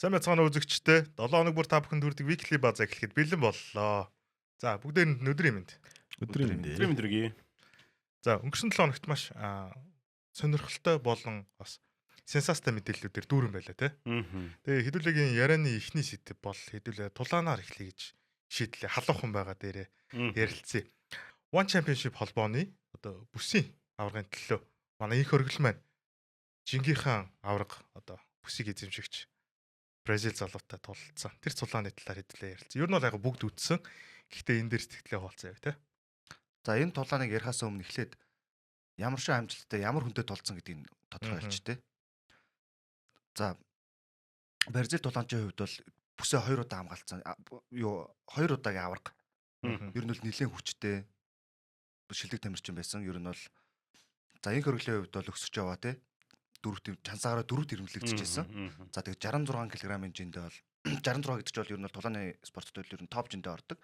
Сайн байцгаана үзэгчдээ. 7 хоног бүр та бүхэнд хүрдэг Weekly Buzz эхлэхэд бэлэн боллоо. За, бүгдээрэнд өнөөдрийн мэнд. Өдрийн мэнд. Өдрийн мэнд хүргэе. За, өнгөрсөн 7 хоногт маш сонирхолтой болон бас сенсацтай мэдээллүүдээр дүүрэн байлаа тий. Тэгээ хэдүүлээгийн ярианы эхний сэдэв бол хэдүүлээ тулаанаар эхлэе гэж шийдлээ. Халуухан байгаа дээрээ ярилцъя. One Championship холбооны одоо бүсийн аваргын төлөө манай инх өргөл маань Жингийнхаан аварга одоо бүсийг эзэмшигч Бразил залуутай тулалдсан. Тэр цулааны талаар хэдүүлээ ярилцсан. Ер нь бол яг бүгд үтсэн. Гэхдээ энэ дээр сэтгэлээ хуваалцъя тий. За, энэ тулааныг ярихаас өмнө эхлээд ямар шиг амжилттай, ямар хүнтэй тулцсан гэдгийг тодорхойлж тий. За, Бразил тулаанчийн хувьд бол бүсээ хоёр удаа хамгаалцсан. Юу, хоёр удаагийн аварга. Ер нь бол нэлээд хүчтэй шилдэг тамирчин байсан. Ер нь бол за энэ хөргөлийн хувьд бол өсөж яваа тий. Дөрөвт чансаагаараа дөрөвт ирэмлэгдэж. За, тэгээд 66 кг-ын жиндээ бол, 66 гэдэг чинь бол ер нь бол тулааны спортод бол ер нь топ жиндээ ордог.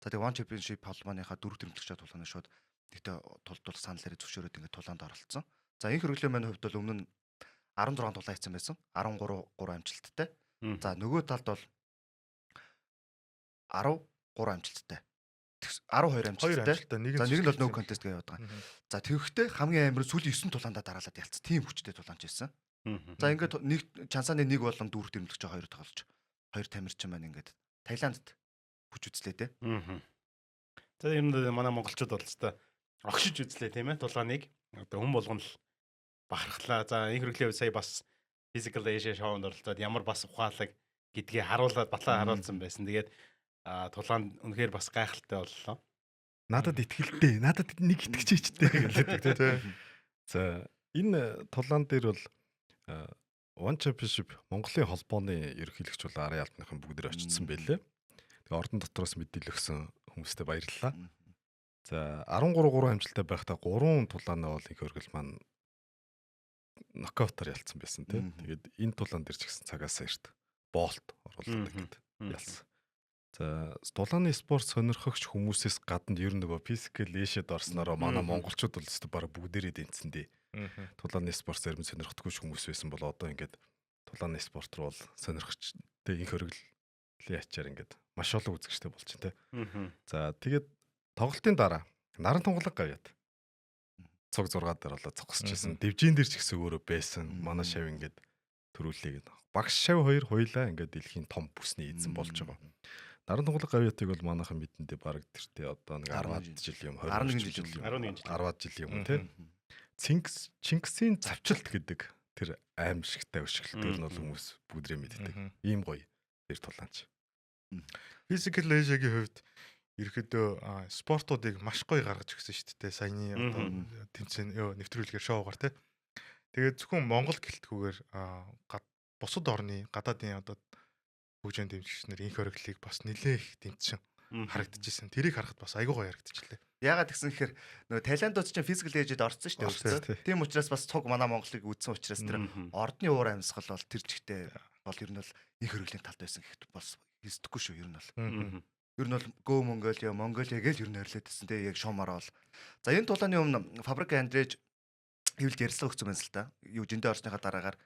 За, тэгээд One Championship холбооныхаа дөрөвт ирэмлэгч тулааны шууд тэгтээ тулдвал санал зөвшөөрөөд ингээд тулаанд оролцсон. За, энэ хөргөлийн маань хувьд бол өмнө нь 16 тулаан хийсэн байсан. 13 3 амжилттай. За, нөгөө талд бол 13 амжилттай. 12 амжилттай. За, нэг нь бол no contest гэж яваад байгаа. За, тэгэхдээ хамгийн амар сүүлийн 9 тулаандаа дараалаад ялцсан. Тийм хүчтэй тулаанч байсан. За, ингээд нэг чансааны нэг болон дөрөвт ирэмлэгч хоёр тоглож, хоёр тамирчин маань ингээд Таиландд хүч үзлээ те. За, ер нь манай монголчууд бол өстой огшиж үзлээ, тийм ээ, тулааныг. Одоо хүн болгоно л бахархлаа. За, энэ хэрэглийн үед сая бас Physical Asia шоунд оролцоод ямар бас ухаалаг гэдгийг харуулад, батлаа харуулсан байсан. Тэгээд тулаанд үнэхээр бас гайхалтай боллоо. Надад итгэлтэй. Надад нэг итгэж ичтэй гэдэг, тий. За, энэ тулаан дээр бол One Championship Монголын холбооны ерөнхийлөгч бол арын албаныхан бүгд очсон байлээ. Тэгээ ордон дотроос мэдээлэл өгсөн хүмүүстээ баярлалаа. За, 13 3 амжилттай байхдаа 3 тулаанаа бол их өргөл маань нокаутаар ялцсан байсан, тий. Тэгээд энэ тулаан дээр ч гэсэн цагаасаа эрт болт оруулаад ингээд ялсан. За, тулааны спорт сонирхогч хүмүүсээс гадна ер нь нөгөө Physical Asia-д орсноороо манай монголчууд бол өстө бараг бүгдээрээ дэнцэн дээ. Тулааны спорт зарим сонирхдаггүй хүмүүс байсан бол одоо ингээд тулааны спорт руу бол сонирхч тэг инх өргөлийн ачаар ингээд маш олон үзэгчтэй болж байна, те. За, тэгээд тоглолтын дараа наран тунгалаг гавьяат цуг 6 дээр болоо зогсож байсан. Дивжин дээр ч гэсэн өөрөө байсан. Манай шав ингээд төрүүлээ гэдэг. Багш шав хоёр хоёлаа ингээд дэлхийн том бүсний эзэн болж байгаа. Наран тунгалаг гавьяатыг бол манайхан мэдэндээ бараг тэртээ одоо нэг 10 жил юм, 20 жил юм, 11 жил, 10 жил юм, тий. Чингис Чингисийн завчилт гэдэг тэр аимшигтай өшиглөлтөөр нь бол хүмүүс бүгдрээ мэддэг. Ийм гоё тэр тулаанч. Physical Asia-гийн хувьд ерөөхдөө спортуудыг маш гоё гаргаж өгсөн шүү дээ. Саяны одоо тэмцээн ёо нэвтрүүлгээр, шоугаар, тий. Тэгээд зөвхөн Монгол гэлтгүүгээр бусад орны, гадаадын одоо хөгжөөнд дэмжигч нар инх хориглыг бас нэлээх их дэмжсэн харагдчихсэн. Тэрийг харахад бас айгүй гоё харагдчихлээ. Яагаад гэсэн гэхээр нөгөө Таиландууд чинь Physical Asia-д орсон шүү дээ. Тийм учраас бас цуг манай Монголыг үзсэн учраас тэр ордны уур амьсгал бол тэр чигтээ бол ер нь бол инх хөргөлийн талд байсан гэхэд бас хийсдэхгүй шүү ер нь бол. Ер нь бол Go Mongolia, Mongolia гэж ер нь орилоод байсан те, яг шоумаар бол. За, энэ тулааны өмнө Фабрика Андрэж хэвлэлд ярилцлага өгсөн байсан л та. Юу, жиндээ орсныхаа дараагаар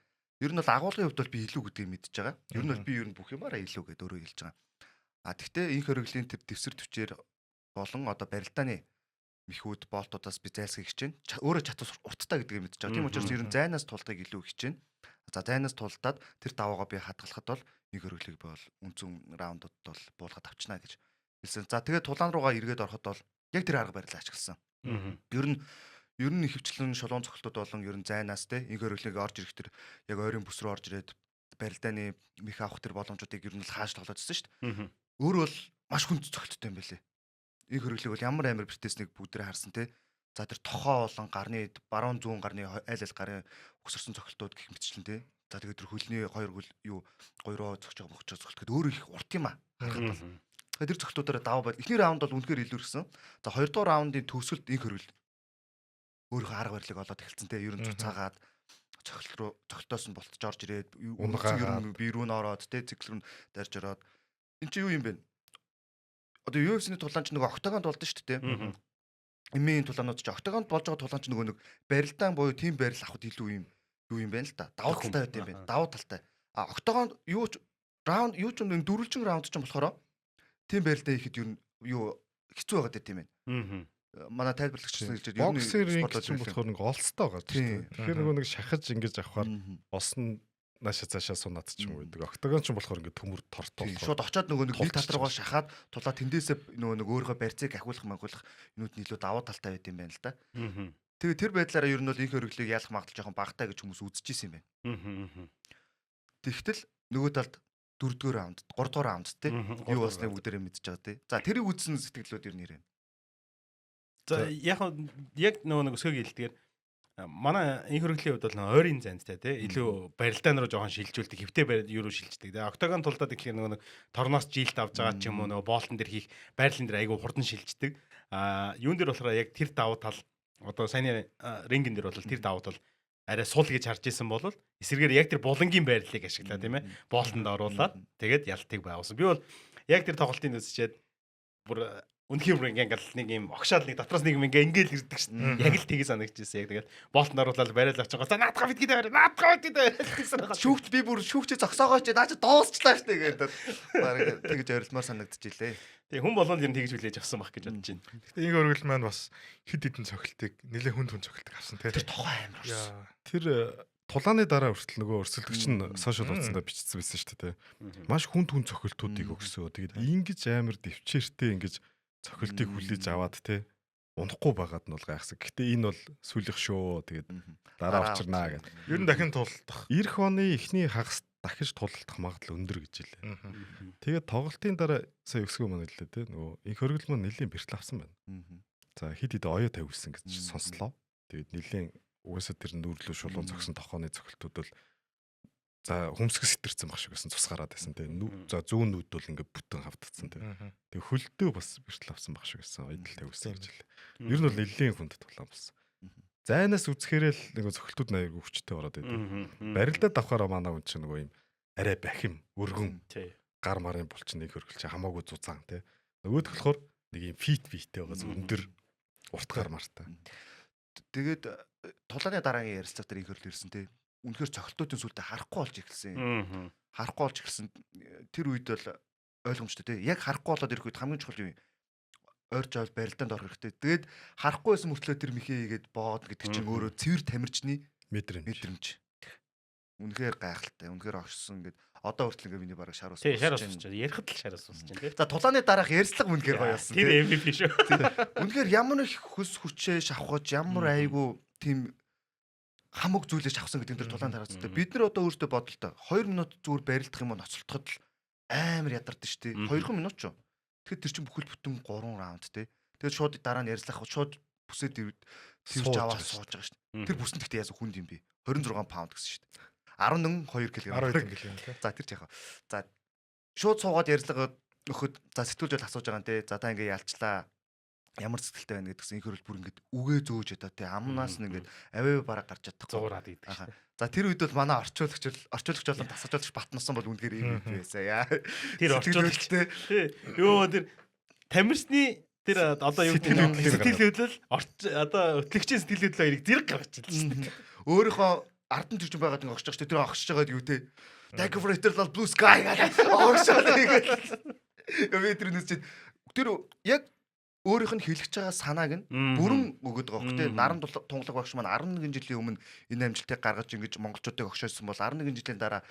ер нь бол агуулгын хувьд бол би илүү гэдгийг мэдж байгаа. Ер нь бол би ер нь бүх юмараа илүү гэдээ өөрөө хэлж байгаа. А тэгтээ инх өргөлийн тэр дэвсгэр түвчээр болон одоо барилдааны мэхүүд болтуудаас би зайлсхийх хичээнэ. Өөрөө чатвар урттай гэдгийг мэдж байгаа. Тийм учраас ер нь зайнаас тулдгийг илүү хичээнэ. За, зайнаас тулдаад тэр даваагаа би хадгалахад бол нэг өргөлийг би бол үнцэн раундууд бол буулгаад авчнаа гэж хэлсэн. За, тэгээд тулаан руугаа эргээд ороход бол яг тэр арга барилаа ашигласан. Ер нь ихэвчлэн шулуун цогцолтууд болон ер нь зайнаас те инх өргөлийг орж ирэх тэр яг ойрын бүс рүү орж ирээд барилдааны мэх авах тэр боломжуудыг ер нь л хааж тоглоод ирсэн шүү дээ. Өөрөө бол маш хүнд цогцолттой юм байлээ. Инх өргөлийг бол ямар амар бэртээснийг бүгдээ харсан те. За, тэр тохоо болон гарны баруун зүүн гарны аль аль гарын угсарсан цогцолтууд гэх мэтчлэн те. За, тэгээд тэр хөлний хоёр хөл юу гойроо цогч байгаа мохч цогцолт гэдэг өөрөө их урт юм а. Харахад бол. Тэгээд тэр цогцолтуудаараа даваа байл. Эхний раунд бол үнэхээр илүүрсэн. За, хоёрдугаар раундын төгсгөлд инх хөргөл өөрийнхөө арга барилыг олоод эхэлсэн те. Ер нь цуцаагаад цогцолт руу цогцолтоос нь болтож орж ирээд ер нь бие рүү н ороод те, цэглэр нь дарж ороод. Эн чи юу юм бэ? Одоо UFC-ний тулаан ч нөгөө октагонд болдсон шүү дээ. MMA-ийн тулаанууд ч октагонд болж байгаа тулаан ч нөгөө нэг барилдаан буюу тим барил авахд илүү юм юу юм бэ л да. Давуу талтай байт юм байна. Давуу талтай. А октагонд юу ч Раунд юу ч юм дөрвөлжин раунд ч юм болохоор тийм байралдаа ихэд ер нь юу хэцүү байгаад байт юм байна. Манай тайлбарлагч нар хэлж байгаа. Боксер ринг ч юм болохоор нэг олцтой байгаа ч тийм. Тэгэхээр нөгөө нэг шахаж ингэж авахаар олс нь нааша цаашаа сунаад ч юм уу гэдэг. Октогон ч болохоор ингээд төмөр тортой болохоор. Шууд очоод нөгөө нэг нэг тал руугаа шахаад тулаа тэндээсээ нөгөө нэг өөрийнхөө барьцыг ахиулах махиулах юмуд нь илүү давуу талтай байт юм байна л да. Тэгээ тэр байдлаараа ер нь бол инх өргөлийг ялах магадлал жоохон багатай гэж хүмүүс үзэж исэн юм байна. Тэгтэл нөгөө талд 4-р раунд, 3-р раунд тий юу болсныг бүгдээрээ мэдж байгаа тий. За тэрийг үзсэн сэтгэлүүд ер нь нэрээ. За яг нөгөө нэг өсгөөг хэлдгээр манай инх хөргөлийн хувьд бол нөгөө ойрын зайнтай тий илүү барилдаан руу жоохон шилжүүлдэг, хэвтэй барил юу руу шилждэг. Тэгээ октогон тулдаад гэхээр нөгөө нэг торноос жилт авч байгаа ч юм уу нөгөө боолтон дээр хийх байрлалын дээр айгүй хурдан шилждэг. Аа юун дээр болохоор яг тэр давуу тал одоо саяны рингэн дээр бол тэр давуу тал арай сул гэж харж исэн бол эсрэгээр яг тэр булангийн байрлалыг ашиглаа тийм ээ. Боолтонд оруулаад тэгээд ялтыг байгуулсан. Би бол яг тэр тоглолтыг үзчихэд бүр үнэхээр бүр ингээл нэг юм огшаал нэг дотроос нэг юм ингээ ингээл ирдэг шин. Яг л тгий санагдчихсэн. Яг тэгэл боолтонд оруулаад барайл авч байгаа. За наадгаа битгий дээр наадгаа битгий дээр гэсэн. Шүүгч би бүр шүүгчээ зогсоогооч наа чи дуусчлаа штэ гэдэг. Бараг тэгж ойролмоор санагдчихилээ. Тэг хүн болгонд юм тэгж хүлээж авсан байх гэж бодож байна. Гэхдээ инх өргөл маань бас хэд хэдэн цохилтыг нэлээ хүнд хүнд цохилтыг авсан тий. Тэр тухай амар орсон. Тэр тулааны дараа хүртэл нөгөө өрсөлдөгч нь сошиал хуудсандаа бичсэн байсан шүү дээ. Маш хүнд хүнд цохилтуудыг өгсөө. Тэгээд ингэж амар дэвчээртэй ингэж цохилтыг хүлээж аваад те унахгүй байгаад нь бол гайхсан. Гэтэ энэ бол сүүлийнх шүү. Тэгээд дараа учирнаа гэдэг. Ер нь дахин тулдах. Ирэх оны эхний хагас дахиж тулалдах магадлал өндөр гэж хэлээ. Тэгээд тоглолтын дараа сая өсгөө маань хэллээ те нөгөө инх хөргөл маань нэлийн бэртэл авсан байна. За хэд хэд оёо тавьсан гэж сонслоо. Тэгээд нэлийн угаасаа тэр нүүрлүү шулуун зогсон тохооны цохилтууд бол за хөмсгөс сэтэрсэн баг шиг байсан цус гараад байсан те. За зүүн нүд бол ингээ бүтэн хавтцсан те. Тэгээ хөлдөө бас бэртэл авсан баг шиг байсан. Оёдол тавьсан гэж хэлээ. Ер нь бол нэлийн хүнд тулаан болсон. Зайнаас үзэхээрээ л нэг цохилтууд аягүй хүчтэй ороод байдаг. Барилдаад авахаараа манай хүн чинь нөгөө юм арай бахим өргөн гар марын булчин нэг хөргөлч хамаагүй зузаан те. Нөгөөх болохоор нэг юм фит фиттэй байгаа зү өндөр урт гар мартай. Тэгээд тулааны дараагийн ярилцлага дээр инх хөргөл ирсэн те. Үнэхээр цохилтуудын сүлдээ харахгүй болж эхэлсэн. Харахгүй болж эхэлсэн. Тэр үед бол ойлгомжтой те. Яг харахгүй болоод ирэх үед хамгийн чухал юм ойрч авал барилдаанд орох хэрэгтэй. Тэгээд харахгүй байсан мөртлөө тэр михээ хийгээд боод гэдэг чинь өөрөө цэвэр тамирчны мэдрэмж. Үнэхээр гайхалтай. Үнэхээр огшсон ингээд одоо хүртэл ингээ миний бараг шар ус. Тий, шар ус усч. Ярихад л шар ус усч тий. За тулааны дараах ярьцлага үнэхээр гоё болсон. Тэр MVP шүү. Үнэхээр ямар их хөлс хүчээ шавхаж ямар айгу тийм хамаг зүйлээ шавхсан гэдэг нь тэр тулаан тараацтай. Бид нар одоо өөртөө бодолтой 2 минут зүгээр барилдах юм уу ноцолтоход л амар ядардаг шүү дээ. 2 минут ч. Тэгэхээр тэр чинь бүхэл бүтэн 3 раунд те. Тэгээд шууд дараа нь ярьцлах шууд бүсээд тэрч аваад сууж байгаа шүү дээ. Тэр бүсэн гэхдээ яасан хүнд юм бэ? 26 паунд гэсэн шүү дээ. 11 2 кг. 12 кг. За тэр ч яхаа. За шууд суугаад ярьцлага өгөхөд за сэтгүүлж бол асууж байгаа юм те. За та ингээ ялчлаа. Ямар сэтгэлтэй байна гэдгсэн инх хөрөл бүр ингээд үгээ зөөж ядаа те. Амнаас нь ингээд аваа бараг гарч чадахгүй. Зуураад идэг шүү дээ. За тэр үед бол манай орчуулагч болон тасалжуулагч батнасан бол үнэхээр MVP байсан яа. Тэр орчуулагч те. Йоо тэр тамирчны тэр одоо юу гэдэг нь сэтгэл хөдлөл одоо хөтлөгчийн сэтгэл хөдлөл хоёрыг зэрэг гаргаж ирлээ шүү дээ. Өөрийнхөө ардан төрчин байгаад ингээ огшиж байгаа шүү дээ. Тэр огшиж байгаад юу те. Thank you for eternal blue sky гэдэг огшоод ингээд. Би тэр нүс чинь тэр яг өөрийнх нь хэлэх байгаа санааг нь бүрэн өгöd байгаа хөх те. Наран тунгалаг багш маань 11 жилийн өмнө энэ амжилтыг гаргаж ингэж монголчуудыг огшоосон бол 11 жилийн дараа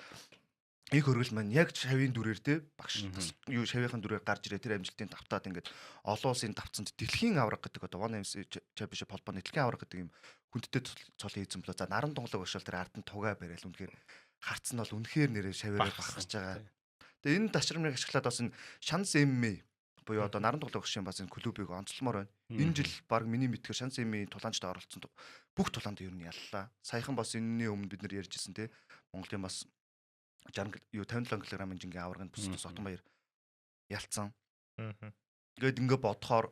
их хөргөл маань яг шавийн дүрээр те багш юу шавийнхын дүрээр гарч ирээ тэр амжилтын давтаад ингээд олон улсын давцанд дэлхийн аварга гэдэг одоо One MC Championship холбооны дэлхийн аварга гэдэг юм хүндтэй цол хийсэн болоо. За наран тунгалаг багш бол тэр ард нь тугаа барайл үнэхээр харц нь бол үнэхээр нэрээ шаваараа бахархаж байгаа. Тэгээ энэ ташрамыг ашиглаад бас энэ Шанс MMA буюу одоо наран тунгалаг багшийн бас энэ клубыг онцлмоор байна. Энэ жил баг миний мэдхээр Шанс MMA-ийн тулаанчтай оролцсон бүх тулаанд ер нь яллаа. Саяхан бас энэний өмнө бид нар ярьжсэн те Монголын бас 60 юу 57 кг-ын жингийн аварганд бүс Сотонбаяр ялцсан. Тэгээд ингээ бодохоор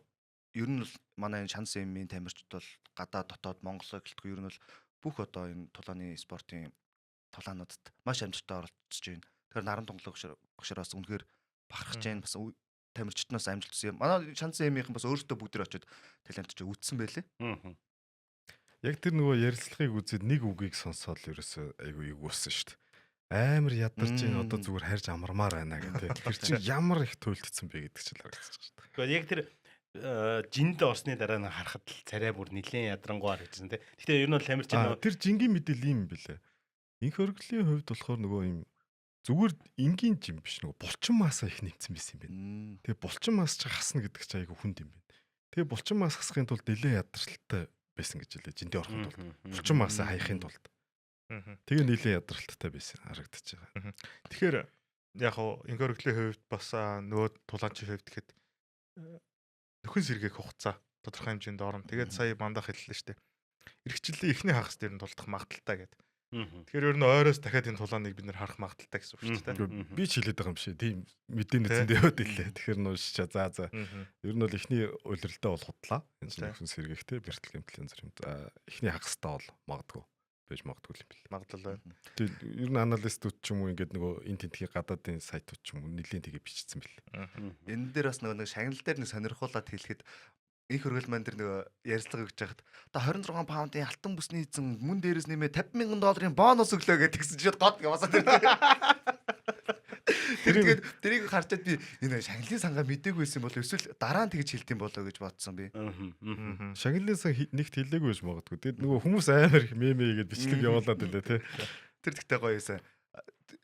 ер нь бол манай энэ Шанс MMA-ийн тамирчид бол гадаа дотоод Монголоо гэлтгүй ер нь бол бүх одоо энэ тулааны спортын тулаануудад маш амжилттай оролцож байна. Тэгэхээр наран тунгалаг багшаар бас үнэхээр бахархаж байна. Бас тамирчид нас амжилт хүсье. Манай Шанс MMA-ийн бас өөрсдөө бүгд очиод талент ч үтсэн байлээ. Яг тэр нөгөө ярилцлагыг үзээд нэг үгийг сонсоод л ерөөсөө айгүй эвгүүлсэн шүү дээ. Амар ядарч байна. Одоо зүгээр харж амармаар байна гэх тэр чинь ямар их туйлдсан бэ гэдэг чинь харагдчих шүү дээ. Гэхдээ яг тэр жинд орсны дараа нь харахад л царай бүр нилээн ядрангуй харагдсан тий. Гэхдээ ер нь бол тамирчин нөгөө тэр жингийн мэдээлэл юм бэлээ. Инх өргөлийн хувьд болохоор нөгөө юм зүгээр энгийн жин биш, нөгөө булчин маасаа их нэмсэн байсан юм байна. Тэгээ булчин маас чи хасна гэдэг чи айгүй хүнд юм байна. Тэгээ булчин маас хасахын тулд нэлээд ядралтай байсан гэж хэлээ. Жиндээ орохын тулд булчин маасаа хаяхын тулд. Тэгээ нэлээд ядралттай байсан харагдаж байгаа. Тэгэхээр яг хуу инх өргөлийн хувьд бас нөгөө тулаанчийн хувьд гэхэд нөхөн сэргээх хугацаа тодорхой хэмжээнд орно. Тэгээд сая мандах хэллээ шүү дээ. Ирэх жилийн эхний хагас дээр нь тулдах магадaltaй гэдэг. Тэгэхээр ер нь ойроос дахиад энэ тулааныг бид нэр харах магадaltaй гэсэн үг шүү дээ. Би ч хэлээд байгаа юм шиг тийм мэдээний зэнд яваад илээ. Тэгэхээр нуушчаа за. Ер нь бол эхний улиралдаа бол худлаа. Энэ чинь нөхөн сэргээхтэй бэртэл гэмтлийн зэрэг. За эхний хагастай бол магадгүй байж магадгүй юм бэл. Магадлал байна. Тэгээд ер нь аналистууд ч юм уу ингээд нөгөө энэ тентхийн гадаадын сайтууд ч юм уу нэлийн тэгээ бичсэн бэл. Энэ дээр бас нөгөө нэг шагнал дээр нэг сонирхуулаад хэлэхэд их хөргөл маань тэр нөгөө ярьцлага өгч яхад одоо 26 паундын алтан бүсний эзэн мөн дээрээс нэмээ 50 мянган долларын бонус өглөө гэдэг гэсэн чинь гот яваасаа тэр. Тэр тэгээд тэрийг харчаад би энэ шагналын сангаа мдээгүй байсан бол эсвэл дараа нь тэгж хэлдэм болоо гэж бодсон би. Шагналын сан нэгт хэлээгүй байж магадгүй. Тэгээд нөгөө хүмүүс амар их мемэ хийгээд бичлэг явуулаад байлаа тий. Тэр тэгтээ гоё юмсан.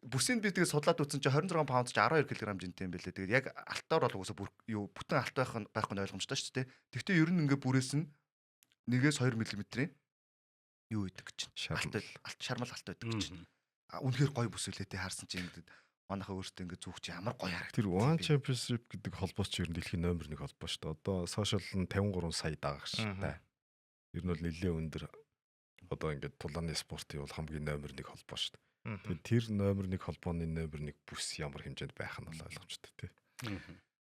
Бүсийг би тэгээд судлаад үзсэн чинь 26 паунд чи 12 кг жинтэй юм бэлээ. Тэгээд яг алтаар бол угсаа бүр юу бүтэн алт байх нь байхгүй нь ойлгомжтой шүү дээ. Тэгтээ ер нь ингээ бүрээс нь 1-ээс 2 мм-ийн юу идэг чинь. Алт алт шармал алт байдаг чинь. Үнэхээр гоё бүс үлээ те харсан чинь ингээд манайхаа өөртөө ингээ зүг чи ямар гоё харагдав. Тэр One Championship гэдэг холбоо чи ер нь дэлхийн номер 1 холбоо шүү дээ. Одоо сошиал нь 53 сая дагагчтай. Ер нь бол нэлээд өндөр одоо ингээд тулааны спортын бол хамгийн номер 1 холбоо шүү дээ. Тэгээд тэр номер 1 холбооны номер 1 бүс ямар хэмжээнд байх нь бол ойлгомжтой тий.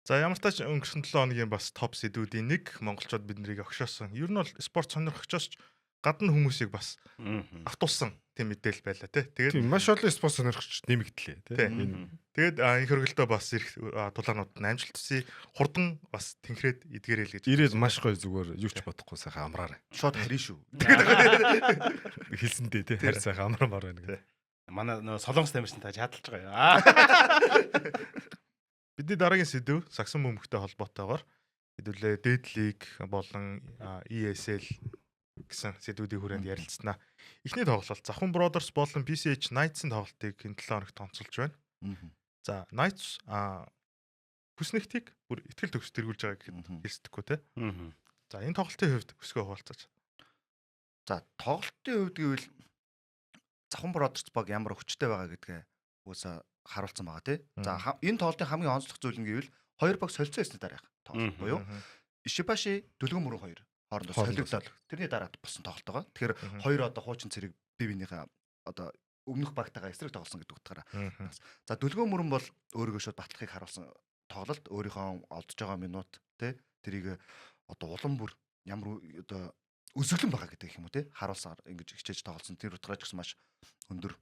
За ямар ч тач өнгөрсөн 7 хоногийн бас топ сэдвүүдийн нэг монголчууд бид нарыг огшоосон. Ер нь бол спорт сонирхогчоос гадна хүмүүсийг бас автуулсан тийм мэдээлэл байлаа тий. Тэгээд маш олон спорт сонирхогч нэмэгдлээ тий. Тэгээд энэ хөргөлдөө бас ирэх тулаанууд нь амжилт төсөй хурдан бас тэнхрээд эдгээрэй л гэж. Ирээд маш гоё зүгээр юу ч бодохгүй сайхан амраарай. Шууд харин шүү. Хэлсэндээ тий. Харь сайхан амрамаар байна гэдэг. Манай нөө солонгос тамирчин та чадалж байгаа юм. Бидний дараагийн сэдв сагсан бөмбөгтэй холбоотойгоор хэдүүлээ Дээд лиг болон ESL гэсэн сэдвүүдийн хүрээнд ярилцсанаа. Эхний тоглолт Завхан Brothers болон PCH Knights-ын тоглолтыг энэ 7 хоногт онцолж байна. За Knights хүснэгтийг бүр итгэл төгс тэргүүлж байгаа гэхэд хэлсдэхгүй те. За энэ тоглолтын хувьд өсгөө хуваалцаач. За тоглолтын хувьд гэвэл Завхан Brothers баг ямар хүчтэй байгаа гэдгээ угаасаа харуулсан байгаа тий. За энэ тоглолтын хамгийн онцлог зүйл нь гэвэл хоёр баг солилцоо хийсний дараах тоглолт буюу Ишибаши дөлгөн мөрөн хоёр хоорондоо солигдоод тэрний дараа болсон тоглолт байгаа. Тэгэхээр хоёр одоо хуучин цэрэг бие биенийхээ одоо өмнөх багтайгаа эсрэг тоглосон гэдэг утгаараа. За дөлгөн мөрөн бол өөрийгөө шууд батлахыг харуулсан тоглолт, өөрийнхөө олдож байгаа минут тий тэрийг одоо улам бүр ямар одоо өсөглөн байгаа гэдэг юм уу тий харуулсан ингэж хичээж тоглосон. Тэр утгаараа ч гэсэн маш өндөр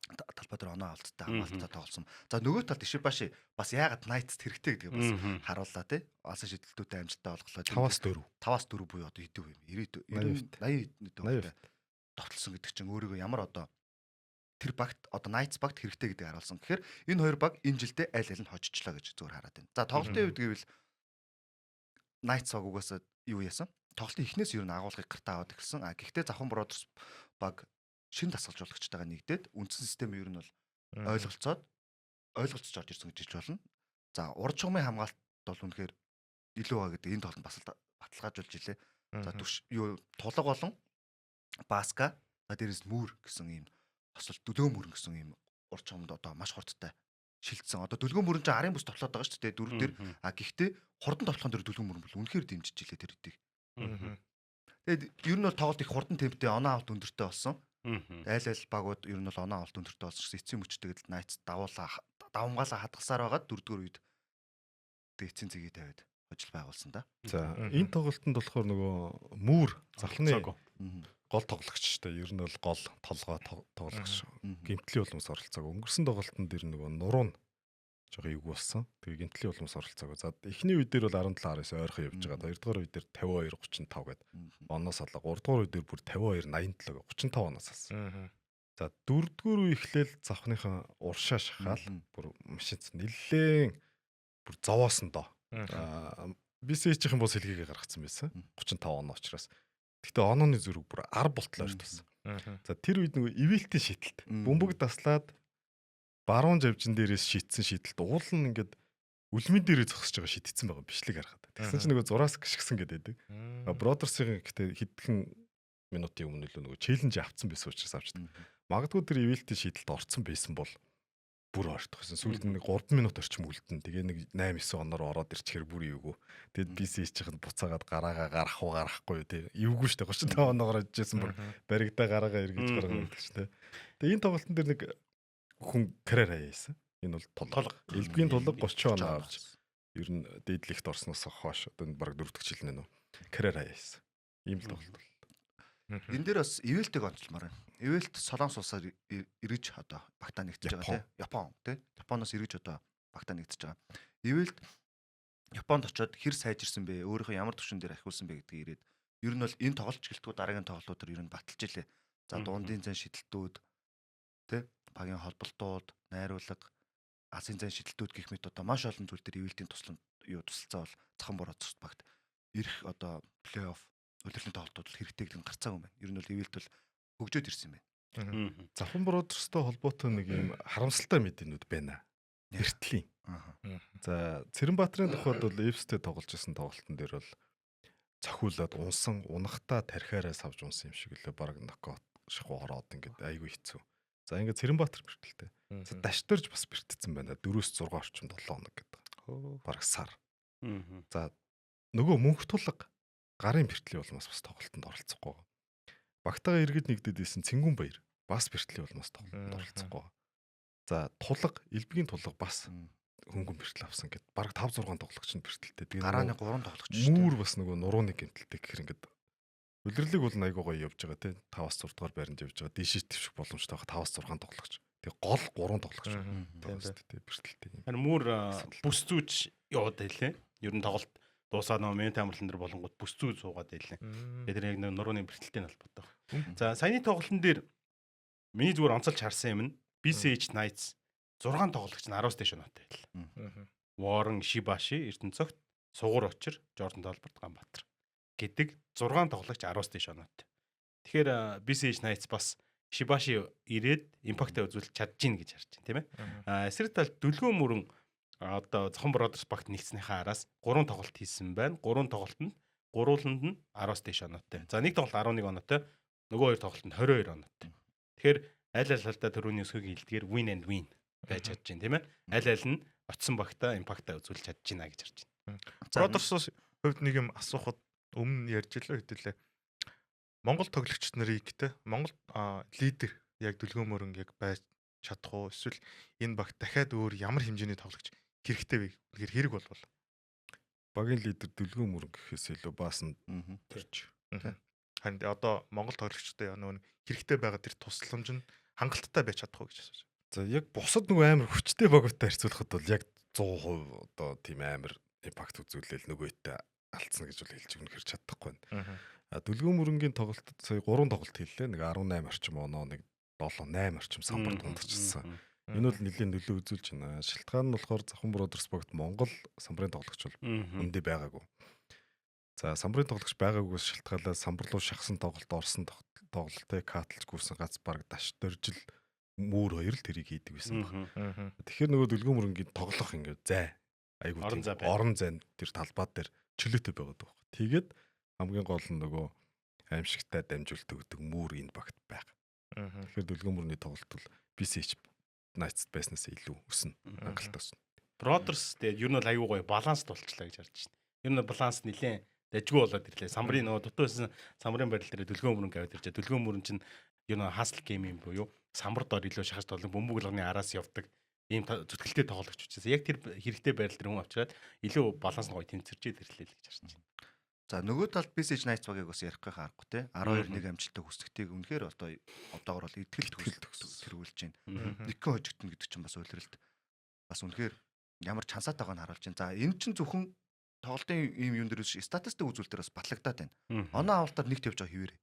талбай дээр оноо олдтой хамгаалттай тоглосон. За нөгөө талд Ишибаши бас яагаад Knights хэрэгтэй гэдгийг бас харууллаа тий. Алсан шидэлтүүдээ амжилттай олголоо. 5-4. 5-4 буюу одоо хэдэн юм? 90 80 80 довтлсон гэдэг чинь өөрийгөө ямар одоо тэр багт одоо Knights багт хэрэгтэй гэдгийг харуулсан. Тэгэхээр энэ хоёр баг энэ жилдээ аль аль нь хожичлаа гэж зүгээр хараад байна. За тоглолтын хувьд гэвэл Knights баг угаасаа юу яасан? Тоглолтын эхнээс ер нь агуулгыг гартаа аваад эхэлсэн. А гэхдээ Завхан Brothers баг шин дасгалжуулагчтайгаа нэгдээд үндсэн систем ер нь бол ойлголцож орж ирсэн гэж хэлж болно. За урд чухмын хамгаалалт бол үнэхээр илүү байгаа гэдэг энэ тоглолт бас баталгаажуулж илээ. За түш юу тулга болон Баска, за дээрээс мөр гэсэн ийм хосол дөлгөө мөрөн гэсэн ийм урд чухамд одоо маш хурдтай шилжсэн. Одоо дөлгөө мөрөн чинь арын бүс товтлоод байгаа шүү дээ дөрөв дээр. А гэхдээ хурдан товтлохын дээр дөлгөө мөрөн бол үнэхээр дэмжиж илээ тэр хэдийг. Тэгээд ер нь бол тоглолт их хурдан темптэй оноо авалт өндөртэй болсон. Айл айл багууд ер нь бол оноо авалт өндөртэй болсон гэсэн эцсийн мөчтэйг Knights давамгаалаа хадгалсаар байгаад дөрөвдүгээр үед тэгээд эцсийн зэгийг тавиад хожил байгуулсан да. За энэ тоглолтод болохоор нөгөө Мүр Захланы гол тоглогч шүү дээ. Ер нь бол гол толгой тоглогч. Гимтлийн уламс оролцоог. Өнгөрсөн тоглолтод дэр нөгөө нуруу нь жоохон эвгүй болсон. Тэгээ гимтлийн уламс оролцоог. За эхний үе дээр бол 17-19 ойрхон явж байгаа. Хоёрдугаар үе дээр 52-35 гээд оноос алга. Гуравдугаар үе дээр бүр 52-87 гээд 35 оноос алсан. За дөрөвдүгээр үе эхлээл завхныхан уршаа шахаал бүр машинц нэлээн бүр зовоосон доо. BCH-ийн бус хэлгийг гаргацсан байсан. 35 оноо учраас. Гэтэ онооны зөрүүг бүр 10 болтол ойртолсон. За тэр үед нөгөө ивэлтийн шийдэлт. Бөмбөг таслаад баруун жавжин дээрээс шийдсэн шийдэлт уул нь ингээд үлмэн дээрээ зогсож байгаа шийдсэн байгаа бичлэг харахад. Тэгсэн чинь нөгөө зураас гიშгсэн гэдэг. Бродерсын гэтэ хэдхэн минутын өмнө л нөгөө челленж авцсан байсан учраас авчдаг. Магадгүй тэр ивэлтийн шийдэлд орцсон байсан бол бүр ойртох гэсэн. Сүүлд нэг 3 минут орчим үлдэн. Тэгээ нэг 8 9 оноор ороод ирчихээр бүр эвгүй. Тэгэд BCH-ийн буцаагаад гараагаа гарах уу гарахгүй тий. Эвгүй шүү дээ. 35 оноогоор ажижсэн бүр баригдаа гараагаа эргэж гаргаа гэдэг чинь тий. Тэгээ энэ тоглолтын дээр нэг хүн карьер хаяасан. Энэ бол тулга. Элбгийн тулга 30 оноо авч ер нь дээдлэгт орсноос хойш одоо энэ бараг дөрөв дэх жил нэ нөө карьер хаяасан. Ийм л тоглолт бол. Энэ дээр бас Ивэлтийг онцлмоор байна. Ивэлт Солонгос улсаар эргэж одоо багтаа нэгтэж байгаа тий. Япон тий. Японоос эргэж одоо багтаа нэгтэж байгаа. Ивэлт Японд очиод хэр сайжирсан бэ? Өөрийнхөө ямар түвшин дээр ахиулсан бэ гэдгийг ирээд ер нь бол энэ тоглолт гэлтгүү дараагийн тоглолтууд ер нь баталж илээ. За дундын зан шидэлтүүд тий. Багийн холболтууд, найруулга, алсын зан шидэлтүүд гэх мэт одоо маш олон зүйл дээр Ивэлтийн туслам юу тусалцаа бол Цахан Борооцост багт ирэх одоо плей-офф улирлын тоглолтууд бол хэрэгтэй гэдэг нь гарцаагүй юм байна. Ер нь бол Ивэлт бол хөгжөөд ирсэн юм байна. Завхан Бродерстой холбоотой нэг юм харамсалтай мэдээнүүд байна. Бэртлийн. За Цэрэнбаатарын тухайд бол Эвстэй тоглож исэн тоглолтын дээр бол цохиулаад унсан, унахтаа тархиараа савж унсан юм шиг лээ. Бараг нокаут шахуу ороод ингээд айгүй хэцүү. За ингээд Цэрэнбаатар бэртэлтэй. За Даштөрж бас бэртсэн байна. 4-6 орчим 7 хоног гэдэг. Бараг сар. За нөгөө мөнх тулга гарын бэртлийн улмаас бас тоглолтод оролцохгүй. Багтаага иргэд нэгдэд исэн Цэнгүүн баяр бас бэртлийн улмаас тоглолтод оролцохгүй. За тулга, элбгийн тулга бас хөнгөн бэртэл авсан гэд бараг 5 6 тоглогч нь бэртэлтэй. Тэгээ гарааны 3 тоглогч шүү дээ. Үүр бас нөгөө нурууны гэмтэлтэй гэхэр ингээд улирлыг бол айгуу гоё явж байгаа тий. 5-аас 6 дугаар байранд явж байгаа. Дээшээ твших боломжтой байгаа 5-аас 6 тоглогч. Тэгээ гол 3 тоглогч. Тийм бэртэлтэй. Харин мүр бүс зүүж яваад байлээ. Ер нь тоглолт дуусаад нөгөө минут амарлан дээр болонгууд бүс зүү суугаад байлээ. Тэгээ тэр яг нурууны бэртэлтэй холбоотой. За саяны тоглолтын дээр миний зүгээр онцолж харсан юм нь BCH Knights 6 тоглогч нь 10-аас дээш оноотой байлаа. Warren Shibashi, Эрдэнэцогт, Сугар Очир, Jordan Толборт, Ганбаатар гэдэг 6 тоглогч 10-аас дээш оноотой. Тэгэхээр BCH Knights бас Shibashi ирээд импактаа үзүүлж чадж гин гэж харж байна, тийм ээ. Эсрэг талд дүлгөө мөрөн одоо Зохон Brothers багт нэгснийхээ араас 3 тоглолт хийсэн байна. 3 тоглолтод гурвууланд нь 10-аас дээш оноотой. За нэг тоглолт 11 оноотой, нөгөө хоёр тоглолтод 22 оноотой. Тэгэхээр аль аль талдаа төрөүний өсгөгийн хэлдгээр win and win байж чадж байна, тийм ээ. Аль аль нь очсон багтаа импактаа үзүүлж чадж байна гэж харж байна. Brothers-ос хувьд нэг юм асуухад өмнө ярьж илээ хэдүүлээ. Монгол тоглогч нарыг те Монгол лидер яг дүлгөө мөрөн яг байж чадах уу? Эсвэл энэ багт дахиад өөр ямар хэмжээний тоглогч хэрэгтэй вэ? Үнэхээр хэрэг болвол багийн лидер дүлгөө мөрөн гэхээс илүү баасан төрж. Харин одоо Монгол тоглогчдод нөгөө хэрэгтэй байгаа тэр тусламж нь хангалттай байж чадах уу гэж асууж. За яг бусад нөгөө амар хүчтэй багуудтай харьцуулахад бол яг 100% одоо тийм амар импакт үзүүлээл нөгөөтэй алдсан гэж бол хэлж үнэхэр чадахгүй байна. А дүлгөө мөрөнгийн тоглолтод сая 3 тоглолт хийлээ. Нэг 18 орчим оноо, нэг 7 8 орчим самбар дундчилсан. Энэ бол нэлийн нөлөө үзүүлж байна. Шалтгаан нь болохоор Завхан Brothers багт Монгол самбарын тоглогч бол үндэ байгаагүй. За самбарын тоглогч байгаагүйс шалтгаалаад самбар руу шахсан тоглолт орсон тоглолтыг катлж гүйсэн гац баг даш дөржил үүр хоёр л тэрийг хийдэг байсан баг. Тэгэхээр нөгөө дүлгөө мөрөнгийн тоглох ингээд зай айгуу орон зай тэр талбай дээр чөлөөтэй байгаад байгаа. Тэгээд хамгийн гол нь нөгөө аимшигтай дамжуулт өгдөг үүр энэ багт байгаа. Тэгэхээр дүлгөө мөрний тоглолт бол BCH Knights байснаас илүү өснө. Хангалттай өснө. Brothers тэгээд ер нь бол айгуу гоё баланс болчлаа гэж харж байна. Ер нь баланс нэлээд дажгүй болоод ирлээ. Самбарын нөгөө дутуу байсан самбарын барил дээр дүлгөө мөрөн аваад иржээ. Дүлгөө мөрөн чинь ер нь хасл гейм юм буюу самбар дор илүү шахаж тоглон бөмбөг болгоны араас явдаг ийм зүтгэлтэй тоглогч учраас яг тэр хэрэгтэй байрал дээр хүн авчираад илүү баланс нь гоё тэнцвэрчээд ирлээ л гэж харж байна. За нөгөө талд BCH Knights багийг бас ярихгүй харахгүй те 12-1 амжилттай хүсдэгтийг үнэхээр одоо одоогор бол итгэл тэргүүлж байна. Нэгэн хожигдно гэдэг чинь бас улиралд бас үнэхээр ямар чансаатайгааг нь харуулж байна. За энэ чинь зөвхөн тоглолтын ийм юм дээр биш статистик үзүүлэлтээр бас батлагдаад байна. Оноо авалтаар нэгт явж байгаа хിവэрэ.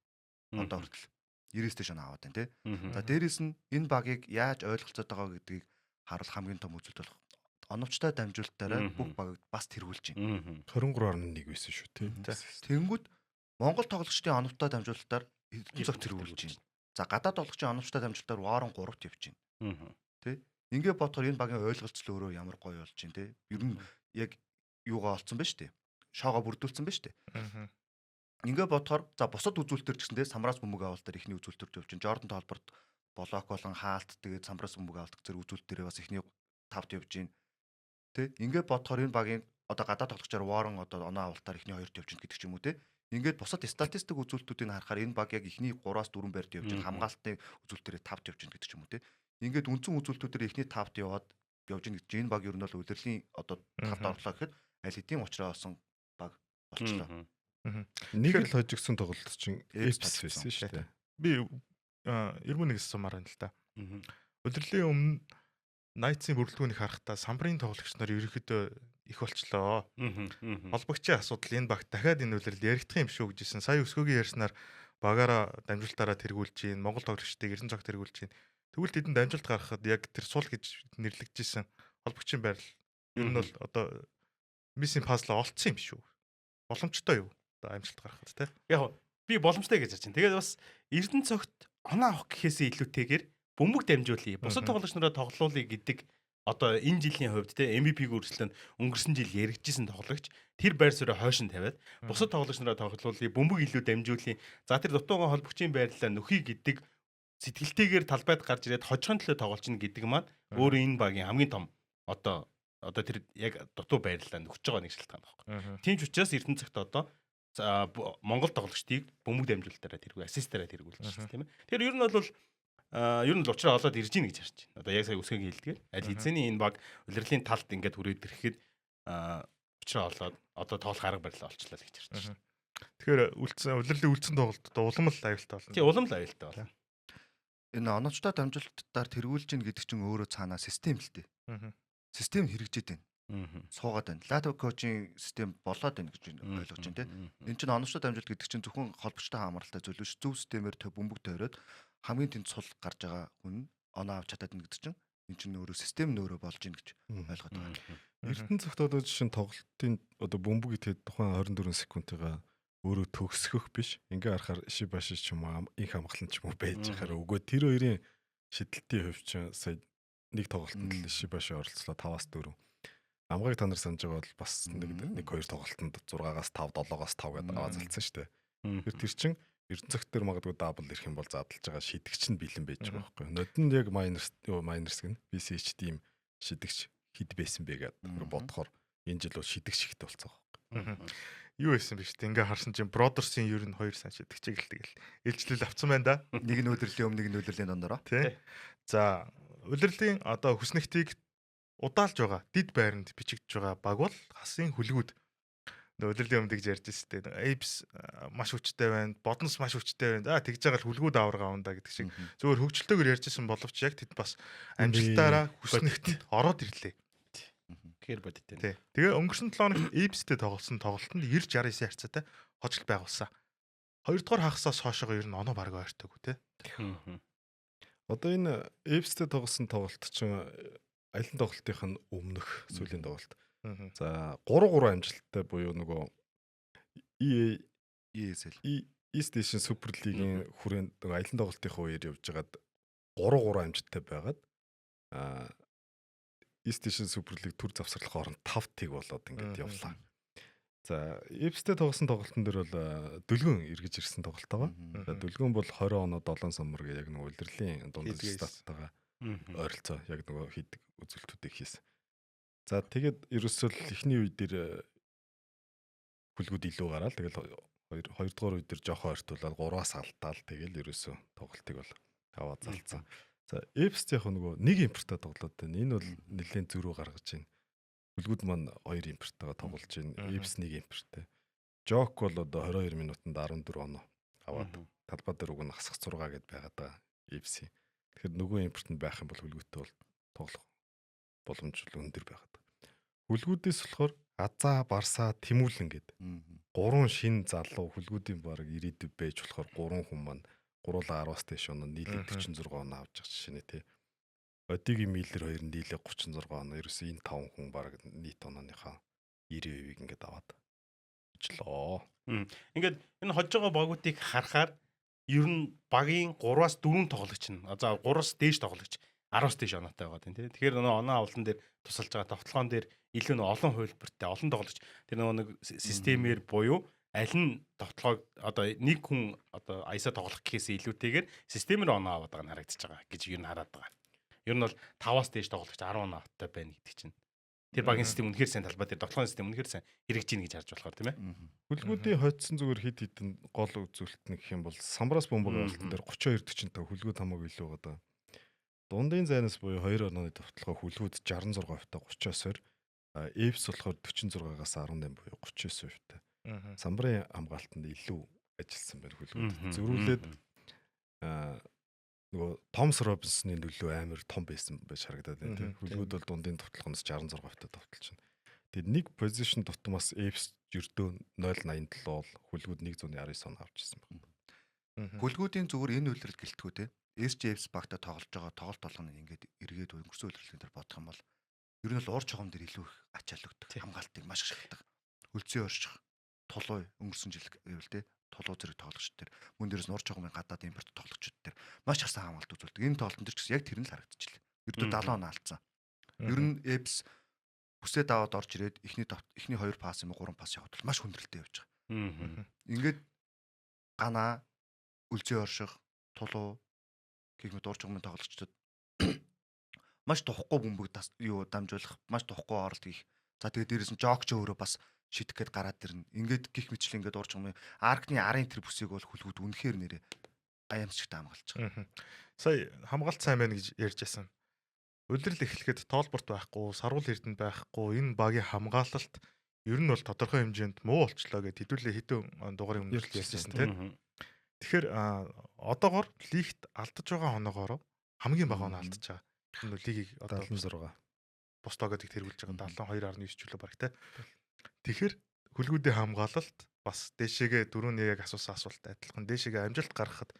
Одоо хүртэл. 99 дэш оноо аваад байна тий. За дээрэс нь энэ багийг яаж ойлголцоод байгаа гэдгийг харуул хамгийн том үзүүлэлт болох оновчтой дамжуулалтаараа бүх багийг бас тэргүүлж байна. 23.1 байсан шүү тий. Тэнгүүд Монгол тоглогчдын оновчтой дамжуулалтаар Эрдэнэ цогт тэргүүлж байна. За гадаад тоглогчдын оновчтой дамжуулалтаар Warren 3-т явж байна. Тий. Ингээ бодохоор энэ багийн ойлголцол өөрөө ямар гоё болж байна тий. Ер нь яг юугаа олцсон ба шүү дээ. Шоогоо бүрдүүлсэн ба шүү дээ. Ингээ бодохоор за бусад үзүүлэлтэр ч гэсэн тий самраас бөмбөг авалтаар эхний үзүүлэлтээр явж байна. Жордан тоолборт блок болон хаалт тэгээд самраас бөмбөг авалт зэрэг үзүүлэлтээрээ бас эхний тавд явж байна. Тэ ингээ бодохоор энэ багийн одоо гадаад тоглогчоор Warren одоо оноо авалтаар эхний хоёрт явж байна гэдэг ч юм уу те. Ингээд бусад статистик үзүүлэлтүүдийг харахаар энэ баг яг эхний 3-аас 4 байрт явж байна. Хамгаалтын үзүүлэлтээрээ 5-т явж байна гэдэг ч юм уу те. Ингээд үндсэн үзүүлэлтүүдээр эхний 5-т яваад явж байна гэж энэ баг ер нь бол улирлын одоо 5-т орлоо гэхэд аль хэдийн уучраа олсон баг болчлоо. Нэг л хожигдсон тоглолт чинь Эпс байсан шүү дээ. Би 91 сумаар байна л да. Улирлын өмнө Найтсын бүрэлдэхүүнийг харахдаа самбарын тоглогч нар ерөнхийдөө их болчлоо. Холбогчийн асуудал энэ багт дахиад энэ улирал яригдах юм шүү гэжсэн. Сая өсгөөгийн ярьснаар багаараа дамжуулалтаараа тэргүүлж гин, Монгол тоглогчдыг 90 цог тэргүүлж гин. Тэгвэл тэдэнд дамжуулалт гаргахад яг тэр сул гэж нэрлэгдэжсэн холбогчийн байрал ер нь бол одоо missing puzzle олцсон юм шүү. Боломжтой юу? Одоо амжилт гаргахад те. Яг би боломжтой гэж бодож байна. Тэгээд бас Эрдэнэ цогт оноо авах гэхээсээ илүүтэйгээр бөмбөг дамжуулъя. Бусад тоглогч нараа тоглоулъя гэдэг одоо энэ жилийн хувьд те MVP-г өрсөлдөнд өнгөрсөн жил яригдчихсэн тоглогч тэр байр сууриа хойшин тавиад бусад тоглогч нараа тоглоулъя, бөмбөг илүү дамжуулъя. За тэр дутуугаан холбогчийн байрлалаа нөхөе гэдэг сэтгэлтэйгээр талбайд гарч ирээд хожихын төлөө тоглолч нь гэдэг маань өөрөө энэ багийн хамгийн том одоо тэр яг дутуу байрлалаа нөхөж байгаа нэг шалтгаан байхгүй. Тийм ч учраас Эрдэнэ цагт одоо Монгол тоглогчдыг бөмбөг дамжуулалтаараа тэргүй, ассистаараа тэргүүлж байна тийм ээ. Тэгэхээр ер нь бол ер нь л уучраа олоод ирж гин гэж харж байна. Одоо яг сая үсгэгийн хэлдгээр аль хэзээний энэ баг улирлын талд ингээд хүрээд ирэхэд уучраа олоод одоо тоглох арга барилаа олчлаа л гэж харж байна. Тэгэхээр үлдсэн улирлын үлдсэн тоглолтод улам л аюултай болно. Тийм улам л аюултай болно. Энэ оновчтой дамжуулалтаар тэргүүлж гин гэдэг чинь өөрөө цаанаа систем л дээ. Систем хэрэгжээд байна. Суугаад байна. Латв коучинг систем болоод байна гэж ойлгож байна тийм. Энэ чинь оновчтой дамжуулалт гэдэг чинь зөвхөн холбогчтой хамааралтай зүйл биш. Зөв системээр бөмбөг тойроод хамгийн тэнд сул гарч байгаа хүн оноо авч чадаад байна гэдэг чинь энэ чинь өөрөө систем нь өөрөө болж гин гэж ойлгоод байгаа. Эрдэнэ цогт одоо жишээ нь тоглолтын одоо бөмбөг идэхэд тухайн 24 секундыгаа өөрөө төгсгөх биш. Ингээ харахаар Ишибаши ч юм уу инх амгалан ч юм уу байж байхаар өгөө тэр хоёрын шидэлтийн хувь чинь сая нэг тоглолтод л Ишибаши оролцлоо 5-аас 4. Амгайг та нар санаж байгаа бол бас нэг хоёр тоглолтод 6-аас 5, 7-оос 5 гэдээ аваа залцсан шүү дээ. Тэр чинь Эрдэнэ цогт дээр магадгүй дабл ирэх юм бол задлж байгаа шидэгч нь бэлэн байж байгаа байхгүй. Нодонд яг Miners гэнэ BCH team шидэгч хэд байсан бэ гэдэг бодохоор энэ жил бол шидэгч ихтэй болсон байхгүй. Юу байсан бэ шүү дээ. Ингээ харсан чинь Brothers-ийн ер нь хоёр сайн шидэгчийг л тэгэл ээлжлэл авцсан байна да. Нэг нь улирлын өмнө, нэг нь улирлын дондороо. Тий. За улирлын одоо хүснэгтийг удаалж байгаа дид байранд бичигдэж байгаа баг бол хасын хүлгүүд. Улирлын өмнө гэж ярьж байсан дээ. Apes маш хүчтэй байна, Бодонс маш хүчтэй байна. За тэгж байгаа л хүлгүүд аварга авна да гэдэг шиг. Зөвхөн хөгжилтэйгээр ярьж исэн боловч яг тэд бас амжилтаараа хүснэгтэнд ороод ирлээ. Тэгэхээр бодит. Тэгээ өнгөрсөн 7 хоногт Apes-тэй тоглосон тоглолтод 90-69 харьцаатай хожил байгуулсан. Хоёрдугаар хагасаас хойшоо ер нь оноо бараг ойртоогүй те. Одоо энэ Apes-тэй тоглосон тоглолт чинь аялан тоглолтын нь өмнөх сүүлийн тоглолт. За 3-3 амжилттай буюу нөгөө EA ESL East Asian Super League-ийн хүрээнд нөгөө аялан тоглолтын үеэр явж байгаад 3-3 амжилттай байгаад East Asian Super League төр завсарлах хооронд 5-1 болоод ингээд явлаа. За Apes-тэй тоглосон тоглолтын дээр бол Дөлгөн эргэж ирсэн тоглолт байгаа. За Дөлгөн бол 20 оноо 7 самбар гэх яг нөгөө улирлын дундаж статтайгаа ойролцоо яг нөгөө хийдэг үзүүлэлтүүдийг хийсэн. За тэгээд ерөөсөө л эхний үе дээр хүлгүүд илүү гараал тэгэл хоёрдугаар үе дээр жоохон ойртуулаад 3-аас алдаал тэгэл ерөөсөө тоглолтыг бол аваад залцсан. За Apes яг нөгөө нэг импортаа тоглоод байна. Энэ бол нэлээд зөрүү гаргаж байна. Хүлгүүд маань хоёр импорттайгаа тоглож байна. Apes нэг импорттай. Жок бол одоо 22 минутанд 14 оноо аваад талбай дээр уг нь хасах 6 гэд байгаад байгаа Apes-ийн. Тэгэхээр нөгөө импорт нь байх юм бол хүлгүүттэй бол тоглох боломж өндөр байгаад. Хүлгүүдээс болохоор Азаа, Барса, Тэмүүлэн гээд гурван шин залуу хүлгүүдийн баг ирээдүй байж болохоор гурван хүн маань Гуруула 10-аас дээш оноо, нийлээ 46 оноо авч байгаа жишээ нэ тий. Одигийн Миллер хоёр нийлээ 36 оноо. Ерөөсөө энэ таван хүн баг нийт онооныхаа 90%-ийг ингээд аваад өчлөө. Ингээд энэ хожиж байгаа багуудыг харахаар ер нь багийн 3-аас 4 тоглогч нь, за, 3-аас дээш тоглогч 10-аас дээш оноотой байгаа тийм. Тэгэхээр нөгөө оноо авалтан дээр тусалж байгаа, товтлогоон дээр илүү нөгөө олон хувилбартай, олон тоглогч, тэр нөгөө нэг системээр буюу аль нь товтлогоог одоо нэг хүн одоо аясаа тоглох гэхээс илүүтэйгээр системээр оноо аваад байгаа нь харагдаж байгаа гэж ер нь хараад байгаа. Ер нь бол 5-аас дээш тоглогч 10 оноо автай байна гэдэг чинь тэр багийн систем үнэхээр сайн, талбай дээр товтлогын систем үнэхээр сайн хэрэгжиж гин гэж харж болохоор, тийм ээ. Хүлгүүдийн хоцсон зүгээр хид хідэн гол үзүүлэлт нь гэх юм бол самбраас бөмбөг авалтан дээр 32 45, хүлгүүд хамаагүй илүү байгаа даа. Дундын зайнаас буюу 2 онооны товтлогоо хүлгүүд 66% та 39-оор, Эвс болохоор 46-аас 18 буюу 39% та. Самбарын хамгаалтанд илүү ажилласан байна хүлгүүд. Зөрүүлээд нөгөө Томс Робинсны нөлөө амар том байсан байж харагдаад байна, тийм. Хүлгүүд бол дундын товтлогоноос 66% та товтолж байна. Тэгээд нэг position тутмаас Эвс ердөө 0.87 бол хүлгүүд 119 он авч ирсэн байна. Хүлгүүдийн зүгээр энэ үйлрэл гэлтгүү те. SGFs багта тоглож байгаа тоглолт болгоно ингээд эргээд өнгөрсөн үйлрлийн дээр бодох юм бол ер нь бол уур чухам дээр илүү их ачаал өгдөг. Хамгаалтыг маш их шатдаг. Хөлцөө орших, тулуу өнгөрсөн жил гэвэл те, тулуу зэрэг тоглогчд дээр, мөн дээрээс нь ур чухамын гадаад импорт тоглогчд дээр маш их сайн хамгаалт үзүүлдэг. Энэ тоглолтын дээр ч гэсэн яг тэр нь л харагдчихлаа. Ердөө 70 он алдсан. Ер нь Эбс бүсээд аваад орж ирээд эхний эхний 2 пас юм уу, 3 пас явахад бол маш хүндрэлтэй явж байгаа. Ингээд ганаа үлзий орших, тулуу гэх мэт ур чухамын тоглогчдод маш тухгүй бөмбөг юу дамжуулах, маш тухгүй оролт хийх. За, тэгээд дээрээс нь жокч өөрөө бас шидэх гээд гараад ирнэ. Ингээд гих мэтлэн ингээд ур чухамын аркны арын тэр бүсийг бол хүлгүүд үнэхээр нэрээ аямшигтай хамгаалж байгаа. Сая хамгаалт сайн байна гэж ярьж байсан. Улирал эхлэхэд тоолборт байхгүй, саруул эрдэнэ байхгүй энэ багийн хамгаалалт ер нь бол тодорхой хэмжээнд муу болчлоо гэд хэдүүлээ хэдэн дугаарын өмнө ярьжсэн, тийм. Тэгэхээр одоогор лигт алдаж байгаа оноогоор хамгийн бага оноо алдаж байгаа. Энэ лигийг одоо 76 бус тоогоодыг тэргүүлж байгаа 72.9 ч үлээ баг, те. Тэгэхээр хүлгүүдийн хамгаалалт бас дээшээгээ дөрөвний яг асуусан асуулт адилхан дээшээгээ амжилт гаргахад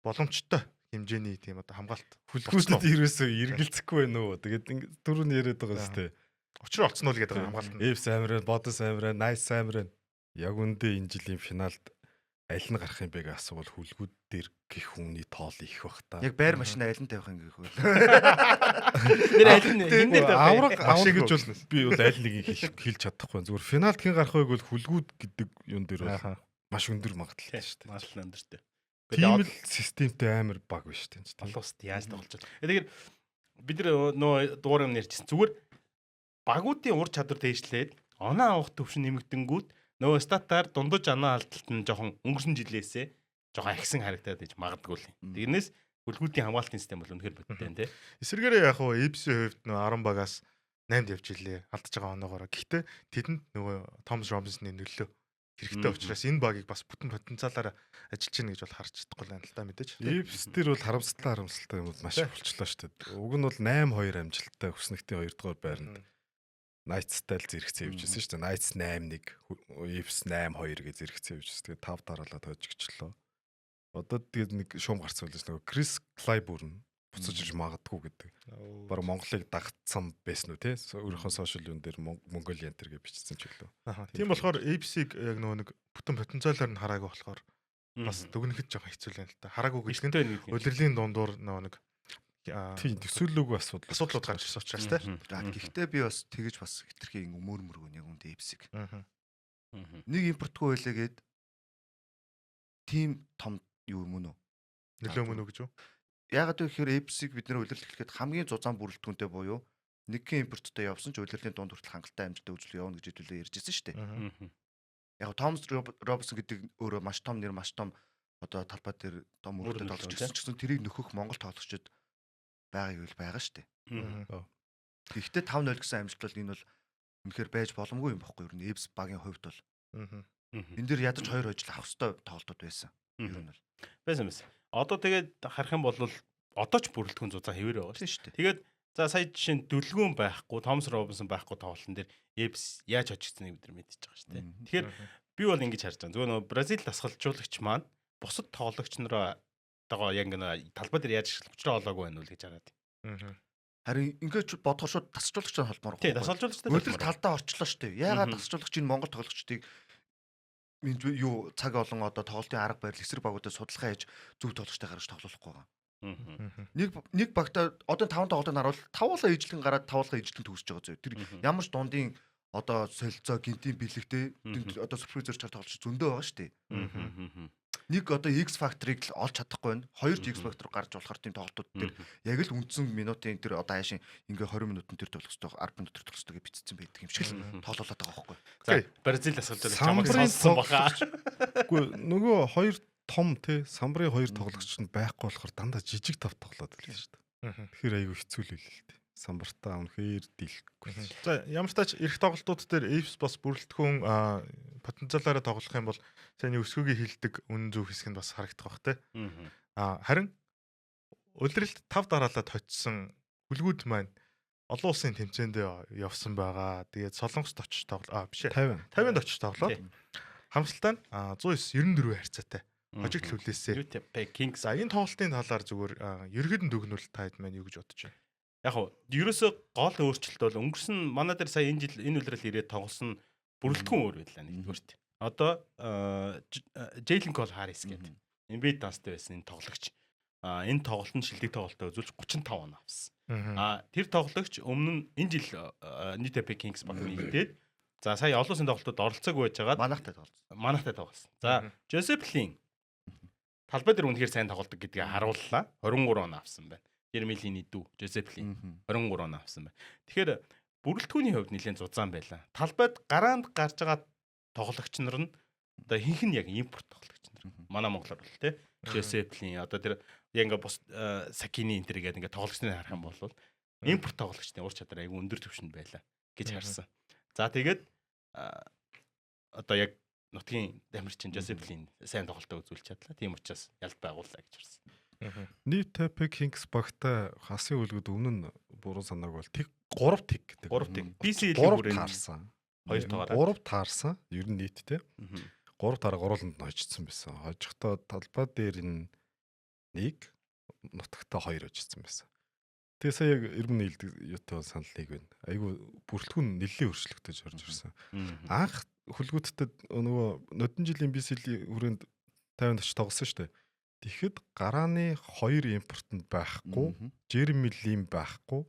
боломжтой хэмжээний тийм одоо хамгаалт Хүлгүүдэд ерөөсөө эргэлзэхгүй байна уу? Тэгээд дөрөв нь яриад байгаа шүү дээ. Учир олцсон уу гэдэг хамгаалт нь. Эвс амар байна, Бодос амар байна, Найс амар байна. Яг үндэ энэ жилийн финалд аль нь гарах юм бэ гэж асуувал хүлгүүд дээр гих хүний тоол их бах та. Яг байр машина аль нь тавих юм гэх үү? Нэр аль нь хин дээр тавих авраг авраг гэж бол би бол аль нэгийг хэлж чадахгүй. Зүгээр финалд хэн гарах вэ гэвэл хүлгүүд гэдэг юм дээр бол маш өндөр магадлалтай шүү дээ. Магадлал өндөртэй. Тийм л системтэй амар баг биш үү? Олон улсад яаж тоглож байна. Тэгэхээр бид нар нөө дугаар юм ярьжсэн. Зүгээр багуудын ур чадвар дээшлээд оноо авах төвшин нэмэгдэнгүүт нөгөө статаар дундаж оноо алдалт нь жоохон өнгөрсөн жилээсээ жоохон ахисан харагдаад иж магадгүй л. Тэрнээс хүлгүүдийн хамгаалтын систем бол үнэхээр бодтой байна, тий. Эсвэргээрээ яг хуу ABC-ийн хувьд нөгөө 10 багаас 8-д явж илээ алдаж байгаа оноогоороо. Гэхдээ тэдэнд нөгөө Томас Робинсны нөлөө хэрэгтэй учраас энэ багийг бас бүтэн потенциалаар ажиллаж гин гэж бол харж чадахгүй байна л да, мэдээж. Эвс дээр бол харамсалтай юмуд маш их болчлоо шүү дээ. Уг нь бол 8-2 амжилттай хүснэгтийн 2 дугаар байранд Knights-тай л зэрэгцээ явж ирсэн шүү дээ. Knights 8-1, Eves 8-2 гэж зэрэгцээ явж ирсэн. Тэгээд 5 дараалал хожигчлоо. Одоо тэгээд нэг шуум гарцсан байлаа нөгөө Крис Клайбурн буцаж ирж магадгүй гэдэг. Бараг Монголыг дагцсан байсан уу те? Өөрийнхөө сошиал юун дээр Mongolian тэр гэж бичсэн ч үлээ. Тийм болохоор ABC-г яг нөгөө нэг бүтэн потенциалаар нь хараагүй болохоор бас дүгнэхэд жоохон хэцүү л байна л та. Хараагүй гэдэг нь улирлын дундуур нөгөө нэг Тийм, төсөөлөөгүй асуудал асуудлууд гарч ирсэн учраас, те. Гэхдээ би бас тэгэж бас хитрхи өмөр мөргөн яг үндэ Эпсиг. Нэг импортгүй байлаа гээд тийм том юу юм уу? Нөлөө мөн үү гэж үү? Яагаад вэ гэхээр Эпсиг бид нэр улирал эхлэхэд хамгийн зузаан бүрэлдэхүүнтэй буюу нэгэн импорттой явсан ч улирлын дунд хүртэл хангалттай амжилттай үзүүлэх явна гэж хэдүүлээ ярьж ирсэн шүү дээ. Яг Томас Робинсон гэдэг өөрөө маш том нэр, маш том одоо талбай дээр том үүрэгтэй тоглож ирсэн ч гэсэн тэрийг нөхөх Монгол тоглогчид байгааг бол байгаа шүү дээ. Гэхдээ 5-0 гэсэн амжилт бол энэ бол үнэхээр байж боломгүй юм бохгүй юу? Эвс багийн хувьд бол. Энэ дэр ядаж хоёр хожил авах ёстой тоглолтууд байсан. Ер нь бол. Байсан байсан. Одоо тэгээд харах юм бол одоо ч бүрэлдэхүүн зузаан хэвээр байгаа шүү дээ. Тэгээд за, сая жишээ нь дүлгүүн байхгүй, Томас Робинсон байхгүй тоглолтын дээр Эвс яаж хожигдсаныг бид нар мэдчихэж байгаа шүү дээ. Тэгэхээр би бол ингэж харж байгаа. Зүгээр нөгөө Бразил дасгалжуулагч маань бусад тоглогч нараа Талтайгоо яг ингэ талбай дээр яаж хүчрээ олоогүй байна уу гэж хараад. Харин ингэж бодохоор шууд тасалжуулагчтай холбоомоор. Тий, тасалжуулагчтай. Улирал талдаа орчлоо шүү дээ. Яагаад тасалжуулагч энэ Монгол тоглогчдыг юу цаг олон одоо тоглолтын арга барил эсрэг багуудад судалгаа хийж зөв тоглогчтой гаргаж тоглоулахгүй байгаа. Нэг багтаа одоо 5 тоглолтыг харуул тавуулаа ижлэн гараад тавуулаа ижлэн төгсөж байгаа зөө. Тэр ямар ч дундын одоо солилцоо гинтийн бэлэгтэй одоо сюрприз зорчоор тоглож зөндөө байгаа шүү дээ. Нэг одоо X факторыг л олж чадахгүй байна. Хоёр X фактор гарч болохоор тийм тоглолтууд дээр яг л үндсэн минутын тэр одоо хаашийн ингээ 20 минутын тэр тоглох ёстой, 10 минут тэр тоглох ёстой гэж бичсэн байдаг юм шиг л тоглоулаад байгаа байхгүй. За Бразил дасгалжуулагч чамайг сонссон баха. Үгүй нөгөө хоёр том те самбарын хоёр тоглогч нь байхгүй болохоор дандаа жижиг тав тоглоод байлаа шүү дээ. Тэгэхээр айгүй хэцүү л байлээ л дээ. Самбартаа үнэхээр дийлэхгүй. За ямар ч тач эрх тоглолтууд дээр Apes бас бүрэлдэхүүн потенциалаараа тоглох юм бол сайн өсгөөгийн хилдэг үнэн зөв хэсэг нь бас харагдах бах те. Харин улиралд 5 дараалал хоцсон хүлгүүд маань олон улсын тэмцээнд явсан байгаа. Тэгээд Солонгост очиж тоглоо. Биш ээ. 50-нд очиж тоглоод харамсалтай нь 109 94 харьцаатай хожигдол хүлээсээ. Kings. За энэ тоглолтын талаар зүгээр ерөөд нь дүгнүүл та хэд маань юу гэж бодож байна? Яг хуу ерөөсөө гол өөрчлөлт бол өнгөрсөн манай дээр сая энэ жил энэ улирал ирээд тоглосон бүрэлдэхүүн өөр байлаа нэгдүгüрт. Одоо Jalen Cole Harris гэдэг NBA данстай байсан энэ тоглогч. Энэ тоглолт нь шилдэг тоглолтоо үзүүлж 35 оноо авсан. Тэр тоглогч өмнө нь энэ жил New Taipei Kings баг нэгдээд за сая олон улсын тоглолтод оролцоогүй байж байгаад манайхтай тоглосон. За Joseph Lin талбай дээр үнэхээр сайн тоглодог гэдгийг харууллаа. 23 оноо авсан байна. Jeremy Lin-ий дүү Joseph Lin 23 оноо авсан байна. Тэгэхээр бүрэлдэхүүний хувьд нэлээд зузаан байлаа. Талбайд гараанд гарч байгаа тоглогч нар нь одоо хинх нь яг импорт тоглогч нар. Манай монголоор бол тий. Joseph Lin одоо тэр яг ингээ бус Сакини энэ төр гэдэг ингээ тоглогч нарыг харах юм бол импорт тоглогчдын ур чадвар айгүй өндөр түвшинд байлаа гэж харсан. За тэгээд одоо яг нутгийн дамирчин Joseph Lin сайн тоглолтоо үзүүлж чадлаа. Тийм учраас ялд байгууллаа гэж харсан. New Taipei Kings багтай хасын үлгүүд өмнө нь буруу санааг бол тэг 3 тэг гэдэг. 3 тэг. BCL бүрэн таарсан. 2 тоогоор 3 таарсан. Ер нь нийтдээ. 3 тараа гурвууланд нь хожигдсон байсан. Хожихдоо талбай дээр нь 1, нутагтаа 2 хожигдсон байсан. Тэгээ сая яг ирмэн нийлдэг юутай санал нэг байна. Айгу бүрэлдэхүүн нэлээд өөрчлөгдөж орж ирсэн. Анх хүлгүүдтэй нөгөө нодон жилийн BCL хүрээнд 50-нд очиж тоглосон шүү дээ. Тэгэхэд гарааны 2 импортод байхгүй, Jeremy Lin байхгүй,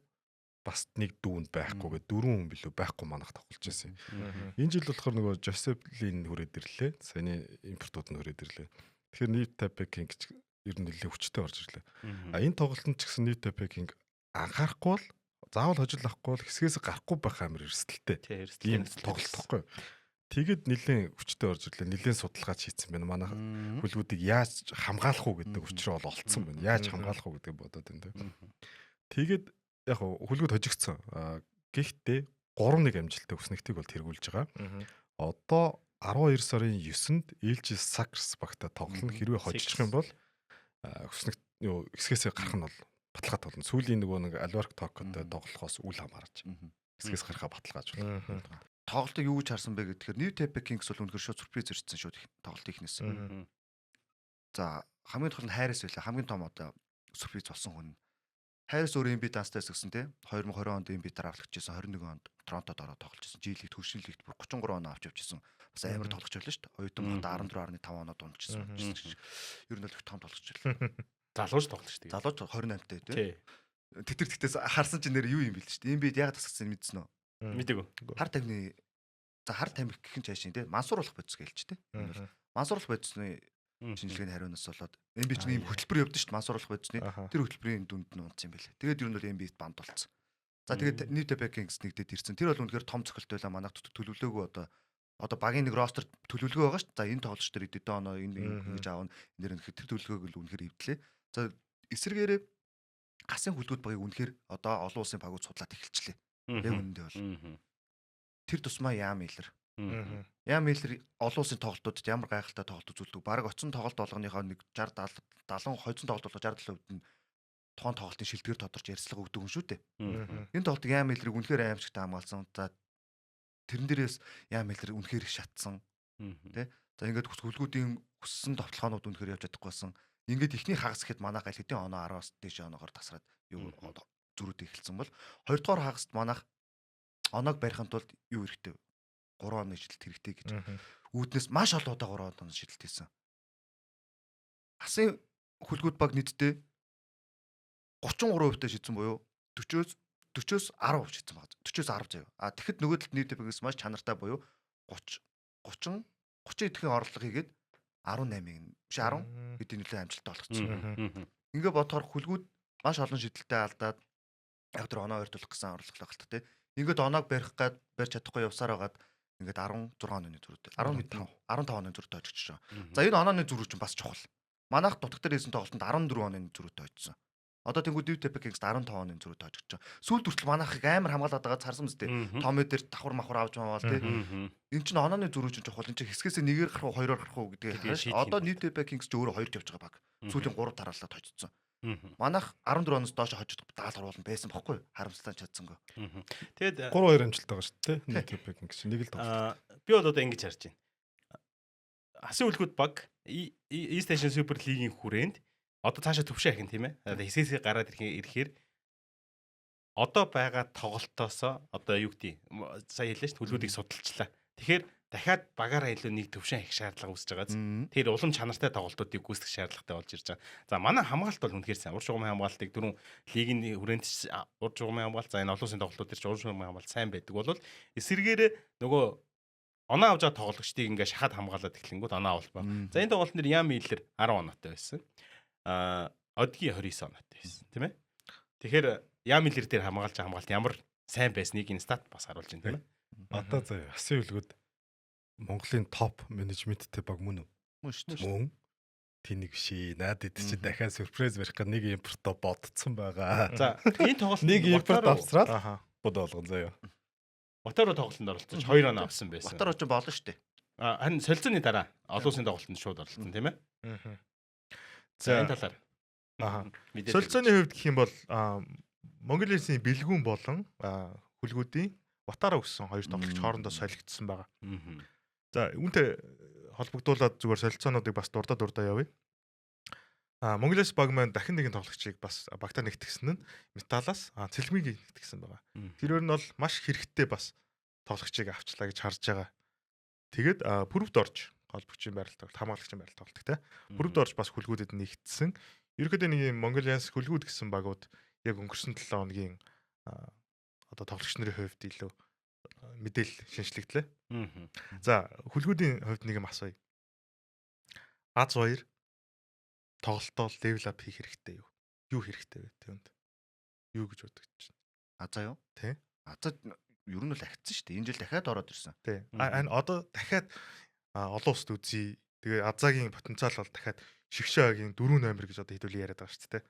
бас нэг дүүнд байхгүй гэдэг дөрвөн хүн билүү байхгүй манах тоглож байсан. Энэ жил болохоор нөгөө Joseph Lin хүрээд ирлээ. Саяны импортууд нь хүрээд ирлээ. Тэгэхээр New Taipei King ч ер нь нэлээд хүчтэй орж ирлээ. А энэ тоглолтод ч гэсэн New Taipei King анхаарахгүй бол заавал хожил авахгүй бол хэсгээс гарахгүй байх амар эрсдэлтэй. Ийм тоглолт тахгүй. Тэгээд нэлээд хүчтэй орж ирлээ. Нэлээд судалгаач хийцэн байна. Манай хүлгүүдийг яаж хамгаалах уу гэдэг учраа бол олцсон байна. Яаж хамгаалах уу гэдгийг бодоод байна. Тэгээд яг хүлгүүд хожигдсон. Гэхдээ 3-1 амжилттай өснөгтийг бол тэргүүлж байгаа. Одоо 12 сарын 9-нд LG Sacres багтай тоглоно. Хэрвээ хожчих юм бол өснөгт юу хэсгээсээ гарах нь бол баталгаа болно. Сүүлийн нөгөө нэг Alvark Tokyo-той тоглохоос үл хамаарч хэсгээс гарахаа баталгааж болно. Тоглолтыг юу гэж харсан бэ гэхээр New Taipei Kings бол үнэхээр шууд сюрприз ирсэн шүү тоглолт ихнээс. За хамгийн тол нь Harris байлаа. Хамгийн том одоо сюрприз болсон хүн. Harris өөр NBA данстай гэсэн тий. 2020 онд NBA драфтлагдчихсан, 21 онд Торонтод ороод тоглож исэн. G League төвшин лигт бүр 33 оноо авч явчихсан. Бас амар тоглогч байлаа шүү дээ. Оюутан байхдаа 14.5 оноо дундчихсан. Ер нь бол их том тоглогч байлаа. Залууч тоглогч тий. Залууч 28 тай тий. Тэтэр тэгтээс харсан чинь нэр юу юм бэл шүү дээ. NBA яг тасгсан мэдсэн үү? Мэдээгүй. Хар тамхины за хар тамхи гэх нь цаашин тий. Мансууруулах бодис гэлч тий. Энэ бол мансууруулах бодисны шинжилгээний хариунаас болоод NBA чинь ийм хөтөлбөр явдсан шүү дээ. Мансууруулах бодисны тэр хөтөлбөрийн дүнд нь унтсан юм байлээ. Тэгээд ер нь бол NBA-д банд болцсон. За тэгээд New Taipei Kings нэгдээд ирсэн. Тэр бол үнэхээр том цохилт байлаа. Манайх төлөвлөөгүй одоо багийн нэг ростер төлөвлөгөө байгаа шүү дээ. За энэ тоглогч төр эдэн оноо энэ ингэж аавна. Энэ дэр тэр төлөвлөгөөг л үнэхээр эвдлээ. За эсрэгээрээ гасын хүлгүүд багийг үнэхээр одоо олон улсын багууд судлаад эхэлчлээ. Яг үнэндээ бол. Тэр тусмаа Яам Миллер. Яам Миллер олон улсын тоглолтуудад ямар гайхалтай тоглолт үзүүлдэг. Бараг оцсон тоглолт болгоныхоо нэг 60 70 хойцсон тоглолт болго 60 70% нь тухайн тоглолтын шилдгээр тодорч ярьцлага өгдөг юм шүү дээ. Энэ тоглолтыг Яам Миллерийг үнэхээр аимшигтай хамгаалсан. За тэрэн дээрээс Яам Миллер үнэхээр их шатсан. Тэ? За ингээд хүлгүүдийн хүссэн товтлогоонууд үнэхээр явж чадахгүй байсан. Ингээд эхний хагас гэхэд манайх аль хэдийн оноо 10-аас дээш оноогоор тасраад юу зөрүүд эхэлсэн бол хоёрдугаар хагаст манайх оноог барихын тулд юу хэрэгтэй вэ? 3 онооны шидэлт хэрэгтэй гэж. Үүднээс маш олон удаа 3 онооны шидэлт хийсэн. Хасын хүлгүүд баг нийтдээ 33% та шидсэн буюу 40-оос 40-оос 10% шидсэн баг. 40-оос 10 заяа. А тэгэхэд нөгөө талд New Taipei Kings маш чанартай буюу 30 30 30 идэхэн орлого хийгээд 18-ыг биш 10 хэдийн нөлөө амжилттай болгоцсон. Ингээ бодохоор хүлгүүд маш олон шидэлтэд алдаад яг тэр оноо ойртуулах гэсэн орлого галт те. Ингээд оноог барих гад барьж чадахгүй явсаар байгаад ингээд 16 онооны зөрүүтэй 15 15 онооны зөрүүтэй очиж байгаа. За энэ онооны зөрүү чинь бас чухал. Манайх дутаг дээр хийсэн тоглолтод 14 онооны зөрүүтэй очсон. Одоо тэнгууд New Taipei Kings 15 онооны зөрүүтэй очиж байгаа. Сүүлд хүртэл манайхыг амар хамгаалаад байгаа царсан мэт. Томё дээр давхар махар авч маваал те. Энэ чинь онооны зөрүү чинь чухал. Энэ чинь хэсгээсээ нэгээр гарах уу хоёроор гарах уу гэдгийг. Одоо New Taipei Kings ч өөрөө хоёрт явж байгаа баг. Сүүлийн 3 тараалаад хожигдсон. Манайх 14 оноос доош хожигдох даалгавар болон байсан бохгүй харамсалтай чадсангүй. Тэгээд 3-2 амжилттай байгаа шүү дээ. New Taipei Kings нэг л тоглолт. Би бол одоо ингэж харж байна. Хасын үлгүүд баг East Asian Super League-ийн хүрээнд одоо цаашаа төвшөө ахин тийм ээ. Хэсгээсээ гараад ирэхээр одоо байгаа тоглолтоосоо одоо юу гэдэг сая хэллээ шүү дээ хүлгүүдийг судалчлаа. Тэгэхээр дахиад багаараа илүү нэг төвшин ахих шаардлага үүсэж байгаа. Тэгэхээр улам чанартай тоглолтуудыг гүйцэтгэх шаардлагатай болж ирж байгаа. За манай хамгаалалт бол үнэхээр сайн. Ур шугамын хамгаалтыг түрүүн лигийн хүрээнд ур шугамын хамгаалт, за энэ олон улсын тоглолтууд дээр ч ур шугамын хамгаалт сайн байдаг бол эсэргээрээ нөгөө оноо авч байгаа тоглогчдыг ингээ шахаад хамгаалаад эхлэнгүүт оноо авалт ба. За энэ тоглолтын дээр Ями Миллер 10 оноотой байсан. Одги 29 оноотой байсан, тийм ээ. Тэгэхээр Ями Миллер дээр хамгаалж байгаа хамгаалт ямар сайн байсныг энэ стат бас харуулж байна, тийм ээ. Одоо заяа Хасын үлгүүд Монголын топ менежменттэй баг мөн үү? Мөн шүү дээ. Мөн. Тэнийг биш ээ. Наад ид чи дахиад сюрприз барих гэх нэг импорто бодцсон байгаа. За энэ тоглолт нэг импорт авсраад бод болгон заяа. Батаруу тоглолтод оролцож 2 оноо авсан байсан. Батаруу ч болно шүү дээ. Харин солилцооны дараа олон улсын тоглолтод шууд оролцсон тийм ээ. За энэ талаар. Солилцооны хувьд гэх юм бол Монголын бэлгүүн болон хүлгүүдийн Батараа өссөн хоёр тоглогч хоорондоо солигдсон байгаа. За үүнтэй холбогдуулаад зүгээр солилцоонуудыг бас дурдаа явъя. Монголиас баг маань дахин нэгэн тоглогчийг бас багтаа нэгтгсэн нь Металлаас Цэлмийг нэгтгсэн байгаа. Тэрээр нь бол маш хэрэгтэй бас тоглогчийг авчлаа гэж харж байгаа. Тэгээд Пүрвд орж голбогчийн байрал тоглолт, хамгаалагчийн байрал тоглолт те. Пүрвд орж бас хүлгүүдэд нэгтсэн. Ерөнхийдөө нэг юм Монголиас хүлгүүд гэсэн багууд яг өнгөрсөн 7 хоногийн одоо тоглогч нарын хувьд илүү мэдээлэл шинжлэгдлээ. За хүлгүүдийн хувьд нэг юм асууя. Аз 2 тоглолтоо level up хийх хэрэгтэй юу? Юу хэрэгтэй вэ түүнд? Юу гэж бодогдож байна? Азаа юу? Тий. Азаа ер нь л ахицсан шүү дээ. Энэ жил дахиад ороод ирсэн. Тий. Одоо дахиад олон улсад үзье. Тэгээ Азаагийн потенциал бол дахиад шигшээ агийн 4 номер гэж одоо хэдүүлээ яриад байгаа шүү дээ.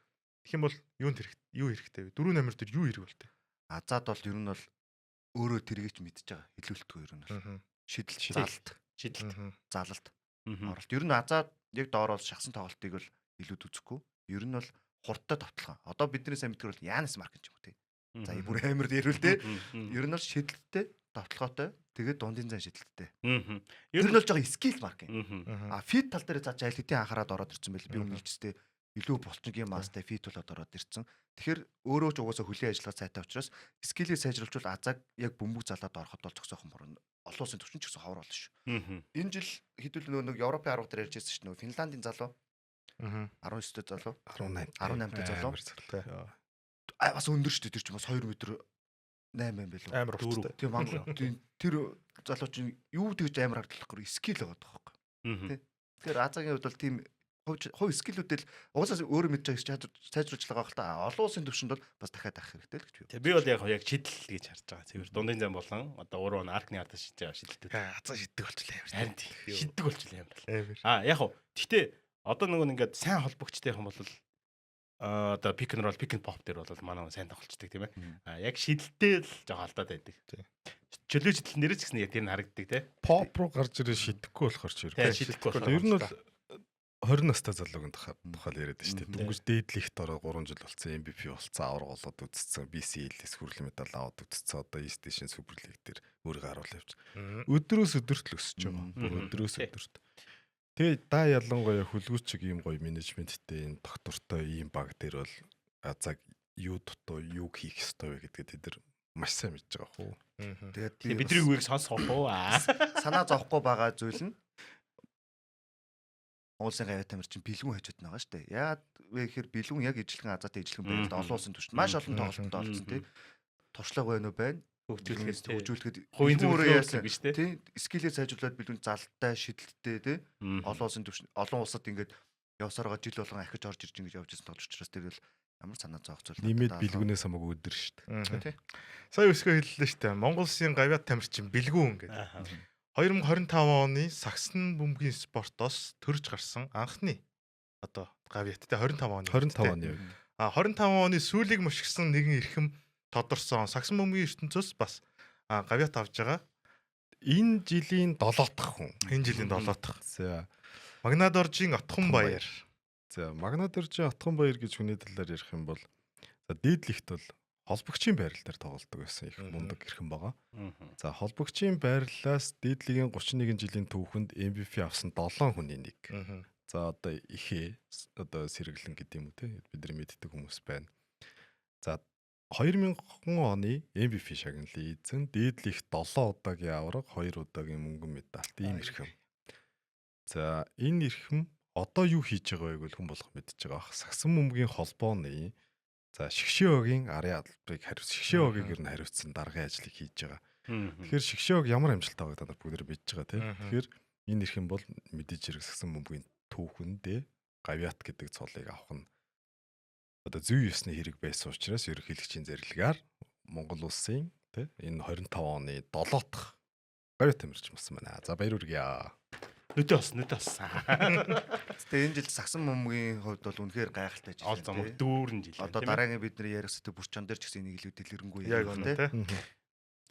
Тэгэх юм бол юунд хэрэгтэй? Юу хэрэгтэй вэ? 4 номер дээр юу хэрэг бол тэ? Азаад бол ер нь бол өөрөө тэргийг ч мэдж байгаа. Хэлүүлэлтгүй ер нь бол. Шидэлт, залалт, шидэлт, залалт. Оролт. Ер нь Азаад яг доор бол шахсан тоглолтыг бол илүүд үзэхгүй. Ер нь бол хурдтай товтлогоо. Одоо бидний сайн мэдгэр бол Янис Маркин ч юм уу те. За бүр амар дээрүүл те. Ер нь бол шидэлттэй, товтлогоотой. Тэгээд дундын зан шидэлттэй. Ер нь бол жоо скил маркин. А фит тал дээр зааж аль хэдийн анхаарал ороод ирсэн байл. Би өмнө хэлжтэй илүү булчингийн мастай фит болоод ороод ирсэн. Тэгэхээр өөрөө ч угаасаа хөлийн ажиллагаа сайтай учраас скилээ сайжруулчвал Азааг яг бөмбөг залаад ороход бол зогсоохон борно. Олон улсын төвчин ч гэсэн ховор болно шүү. Энэ жил хэдүүл нөгөө нэг Европын 10 дээр ярьж байсан шүү нөгөө Финландын залуу 19 дэх залуу 18 18 дэх залуу бас өндөр шүү дээ тэр чинь бас 2 м 8 юм байлуу. Амар урттай. Тийм Монгол тэр залуу чинь юу тэгж амар харагдахгүй скил байгаа байхгүй. Тий. Тэгэхээр Азагийн хувьд бол тийм хувь скиллүүдэл угаасаа өөрөө мэдж байгаа сайжруулж байгаа хэл та. Олон улсын төвшөнд бол бас дахиад авах хэрэгтэй л гэж би. Би бол яг шидэл гэж харж байгаа. Цэвэр дундын зам болон одоо 3 он аркны ардаас шидэж байгаа шидэлтүүд. Азаа шиддэг болчихлоо амар. Харин шиддэг болчихлоо амар. Аа яг хав. Гэхдээ одоо нөгөө ингээд сайн холбогчтой юм бол одоо pick and roll, pick and pop дээр бол манай хүн сайн тоглолцдог тийм ээ. А яг шидэлтэй л жоо алдаад байдаг. Чөлөө шидэл нэрээ ч гэсэн яг тэр нь харагддаг тийм. Pop руу гарч ирээ шидэхгүй болохоор ч ер. Шидэхгүй болохоор. Ер нь бол 20 настай залуугийн тухай яриад байна шүү дээ. Дөнгөж дээдлихт ороо 3 жил болсон, MVP болсон, авраг болоод үзсэн, BCL-с хүрэлэн медаль аваад үзсэн. Одоо East Asian Super League дээр өөрийгөө харуулж явж. Өдрөөс өдөрт л өсөж байгаа. Өдрөөс өдөрт. Тэгээ да ялангуяа хүлгүүчиг ийм гоё менежменттэй энэ доктортой ийм баг дээр бол Азаг юу дутуу юг хийх ёстой вэ гэдгээ тэд нар маш сайн мэдж байгаа хөө. Тэгээд би Бидний үгийг сонсох уу? Санаа зовхгүй байгаа зүйл нь Монгол Улсын гавьяа тамир чинь бэлгүүн хажууд нь байгаа шүү дээ. Яагаад вэ гэхээр бэлгүүн яг ижлэгэн азаатай ижлэгэн байралд олон улсын түвшинд маш олон тоглолтод оролцсон тий. Туршлага байна уу байна. Хөгжүүлэхэд хөгжүүлэхэд хувийн өөрөө зөвлөгөө яасан гэж тий. Тий. Скиллээ сайжруулад бэлгүүн залтай, шидэлттэй тий. Олон улсын түвшинд олон улсад ингээд явсараа жил болгон ахиж орж ирж ингэж явж ирсэн тоглогч учраас тэр бол ямар санаа зовх зүйл. Нэмээд бэлгүүнээс хамаагүй өдөр шүү дээ. Тий. Сая өсгөө хэллээ шүү дээ. Монгол Улсын гавьяат тамирчин бэлгүүн гэдэг. 2025 оны сагсан бөмбөгийн спортоос төрж гарсан анхны одоо гавьяат те 25 оны. 25 оны үед. 25 оны сүүлийг мушгисан нэгэн эрхэм тодорсон сагсан бөмбөгийн ертөнцөөс бас гавьяат авж байгаа. Энэ жилийн 7 дахь хүн. Энэ жилийн 7 дахь. За Магнадоржийн Отхон Баяр. За Магнадоржийн Отхон Баяр гэж хүний талаар ярих юм бол за дээдлэгт бол холбогчийн байрал дээр тоглодог байсан их мундаг эрхэм байгаа. За холбогчийн байрлалаас дээдлэгийн 31 жилийн түүхэнд MVP авсан 7 хүний нэг. За одоо ихээ одоо сэргэлэн гэдэг юм уу те бид нар мэддэг хүмүүс байна. За 2000 оны MVP шагналын эзэн дээдлэх 7 удаагийн аварга, 2 удаагийн мөнгөн медальт ийм эрхэм. За энэ эрхэм одоо юу хийж байгаа вэ гэвэл хүн болгон мэдж байгаа бах. Сагсан бөмбөгийн холбооны за шгшээогийн арын албыг хариуц шгшээогийг ер нь хариуцсан даргын ажлыг хийж байгаа. Тэгэхээр шгшээог ямар амжилттай байгааг та нар бүгд мэдж байгаа тийм. Тэгэхээр энэ эрхэм бол мэдээж хэрэг сагсан бөмбөгийн түүхэндээ гавьяат гэдэг цолыг авах нь одоо зүй ёсны хэрэг байсан учраас ерөнхийлөгчийн зэрлэгээр Монгол улсын тий энэ 25 оны 7 дахь гавьяат тамирчин болсон байна. За баяр хүргье. Нүдэ бас нүдэ бас. Гэтэ энэ жил сагсан бөмбөгийн хувьд бол үнэхээр гайхалтай жил. Ол зам дүүрэн жил. Одоо дараагийн бидний ярих сэдв бүрчон дээр ч гэсэн энийг илүү дэлгэрэнгүй Яг үнэ тий.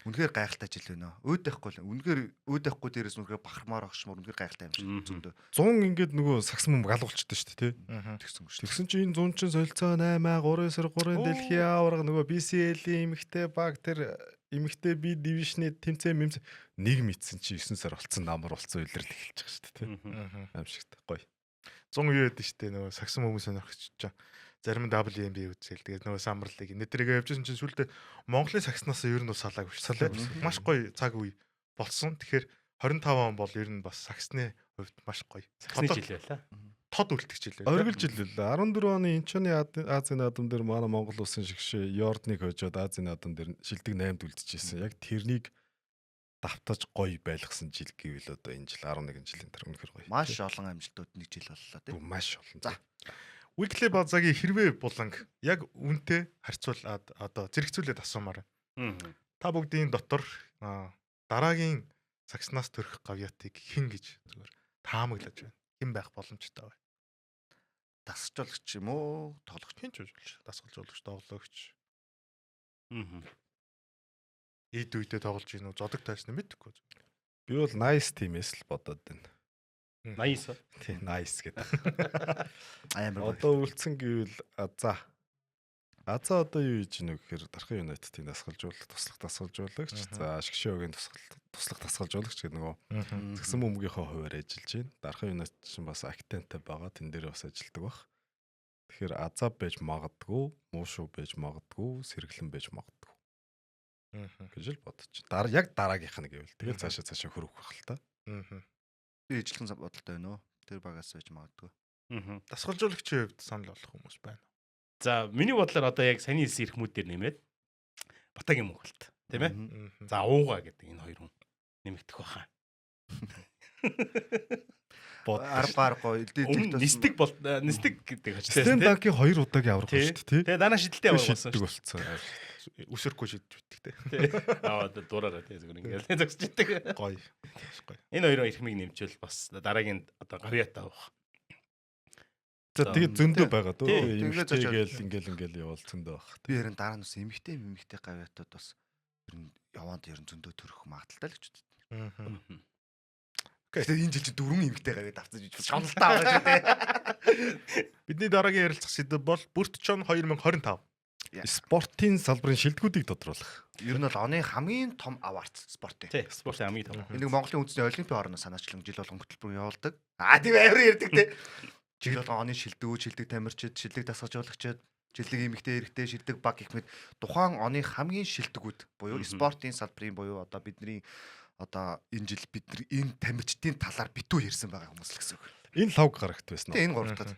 Үнэхээр гайхалтай жил байна. Өөд байхгүй л. Үнэхээр өөд байхгүй дээрээс үнэхээр бахармаар огшмор үнэхээр гайхалтай юм шиг зөндөө. 100 ингээд нөгөө сагсан бөмбөг алгуулчихдээ шүү дээ тий. Тэгсэн шүү. Тэгсэн чинь энэ 100 чинь солилцоо 8 3 3 дэлхийн аварга нөгөө BCL-ийн эмэгтэй баг тэр эмэгтэй B дивижны тэмцээн мэмц нэг мэдсэн чи 9 сар болцсон намар болцсон илрэл эхэлж байгаа шүү дээ тий. Аимшигт гоё. 100 юу яд штэ нөгөө сагсан хүмүүс сонирхож чаа. Зарим нь WNBA үзэл тэгээд нөгөө Summer League нэтрийг явжсэн чинь сүлдээ Монголын сагснаас ер нь бол салаагүй шүү дээ. Маш гоё цаг үе болсон. Тэгэхээр 25 он бол ер нь бас сагсны хувьд маш гоё. Сагсны жил байлаа. Тод үлдэх жил байлаа. Оргил жил байлаа. 14 оны Инчоны Азийн наадам дээр манай Монгол улсын шигшээ Йордныг хожоод Азийн наадам дээр шилдэг 8-д үлдчихсэн. Яг тэрнийг давтаж гоё байлгасан жил гэвэл одоо энэ жил 11 жилийн дараа үнэхэр гоё. Маш олон амжилтууд нэг жил боллоо тий. Маш олон. За. Weekly Bazaar-гийн хэрвээ буланг яг үнтэй харьцуулаад одоо зэрэгцүүлээд асуумаар. Та бүгдийн дотор дараагийн сагснаас төрөх гавьяатыг хэн гэж зүгээр таамаглаж байна. Хэн байх боломжтой вэ? Дасгалжуулагч юм уу? Тоглогч хэн ч болж. Дасгалжуулагч, тоглогч. Эд үедээ тоглож гин үү? Зодог тайсны мэдэхгүй. Би бол nice team-ээс л бодоод байна. Nice. Тий, nice гэдэг. Амар. Одоо үлдсэн гэвэл Аза. Аза одоо юу хийж гинэ гэхээр Дархан Юнайтедийн дасгалжуулалт, туслах дасгалжуулагч, за Шгшөөгийн туслах дасгалжуулагч гэдэг нөгөө згсэн бөмбөгийнхөө хуваар ажиллаж байна. Дархан Юнайтед чинь бас актенттай байгаа. Тэн дээр бас ажилладаг бах. Тэгэхээр Аза байж магадгүй, Муушуу байж магадгүй, Сэргэлэн байж магадгүй. Гэж л бодож. Яг дараагийнх нь гэвэл тэгэл цаашаа хөрөх байх л та. Би ижлэгэн бодолтой байна уу? Тэр багаас байж магадгүй. Дасгалжуулагчийн хувьд санал болгох хүмүүс байна. За миний бодлоор одоо яг саяны хэлсэн эрхмүүд дээр нэмээд Батагийн Монголт тийм ээ. За ууга гэдэг энэ хоёр хүн нэмэгдэх баха. Аргаар гоё. Нистэг бол нистэг гэдэг очтой. Стен Данкийн хоёр удаагийн аврах шүү дээ тий. Тэгээ дараа шидэлтэй аврах болсон шүү дээ. Үсрэхгүй шиддэг тий. Аа дуураараа тий зүгээр ингээл зогсож идэг. Гоё. Гоё. Энэ хоёрын эрхмийг нэмчвэл бас дараагийн одоо гавьяатай авах. За тэгээд зөндөө байгаа дөө. Эмэгтэй гээл ингээл явал зөндөө баг. Би харин дараа нь бас эмэгтэй эмэгтэй гавьяатууд бас ер нь яваанд ер нь зөндөө төрөх магадaltaй л гэж боддог. Тэгэхээр энэ жил чинь дөрвөн эмэгтэй гавьяат авсан гэж шоналтай байгаа шүү дээ. Бидний дараагийн ярилцах сэдэв бол Бүртчон 2025. Спортын салбарын шилдэгүүдийг тодруулах. Ер нь бол оны хамгийн том аварц спортын. Тий, спортын хамгийн том. Энэ нэг Монголын үндэсний олимпийн орно санаачлан жил болгон хөтөлбөр явуулдаг. Аа тийм амар ярьдаг те. Жил болгон оны шилдэгүүд, шилдэг тамирчид, шилдэг дасгалжуулагчид, шилдэг эмэгтэй эрэгтэй, шилдэг баг гэх мэт тухайн оны хамгийн шилдэгүүд буюу спортын салбарын буюу одоо бидний одоо энэ жил бид нар энэ тамирчдын талаар битүү ярьсан байгаа хүмүүс л гэсэн үг. Энэ лав гарагт байсан уу? Тэгээ энэ гурав дахь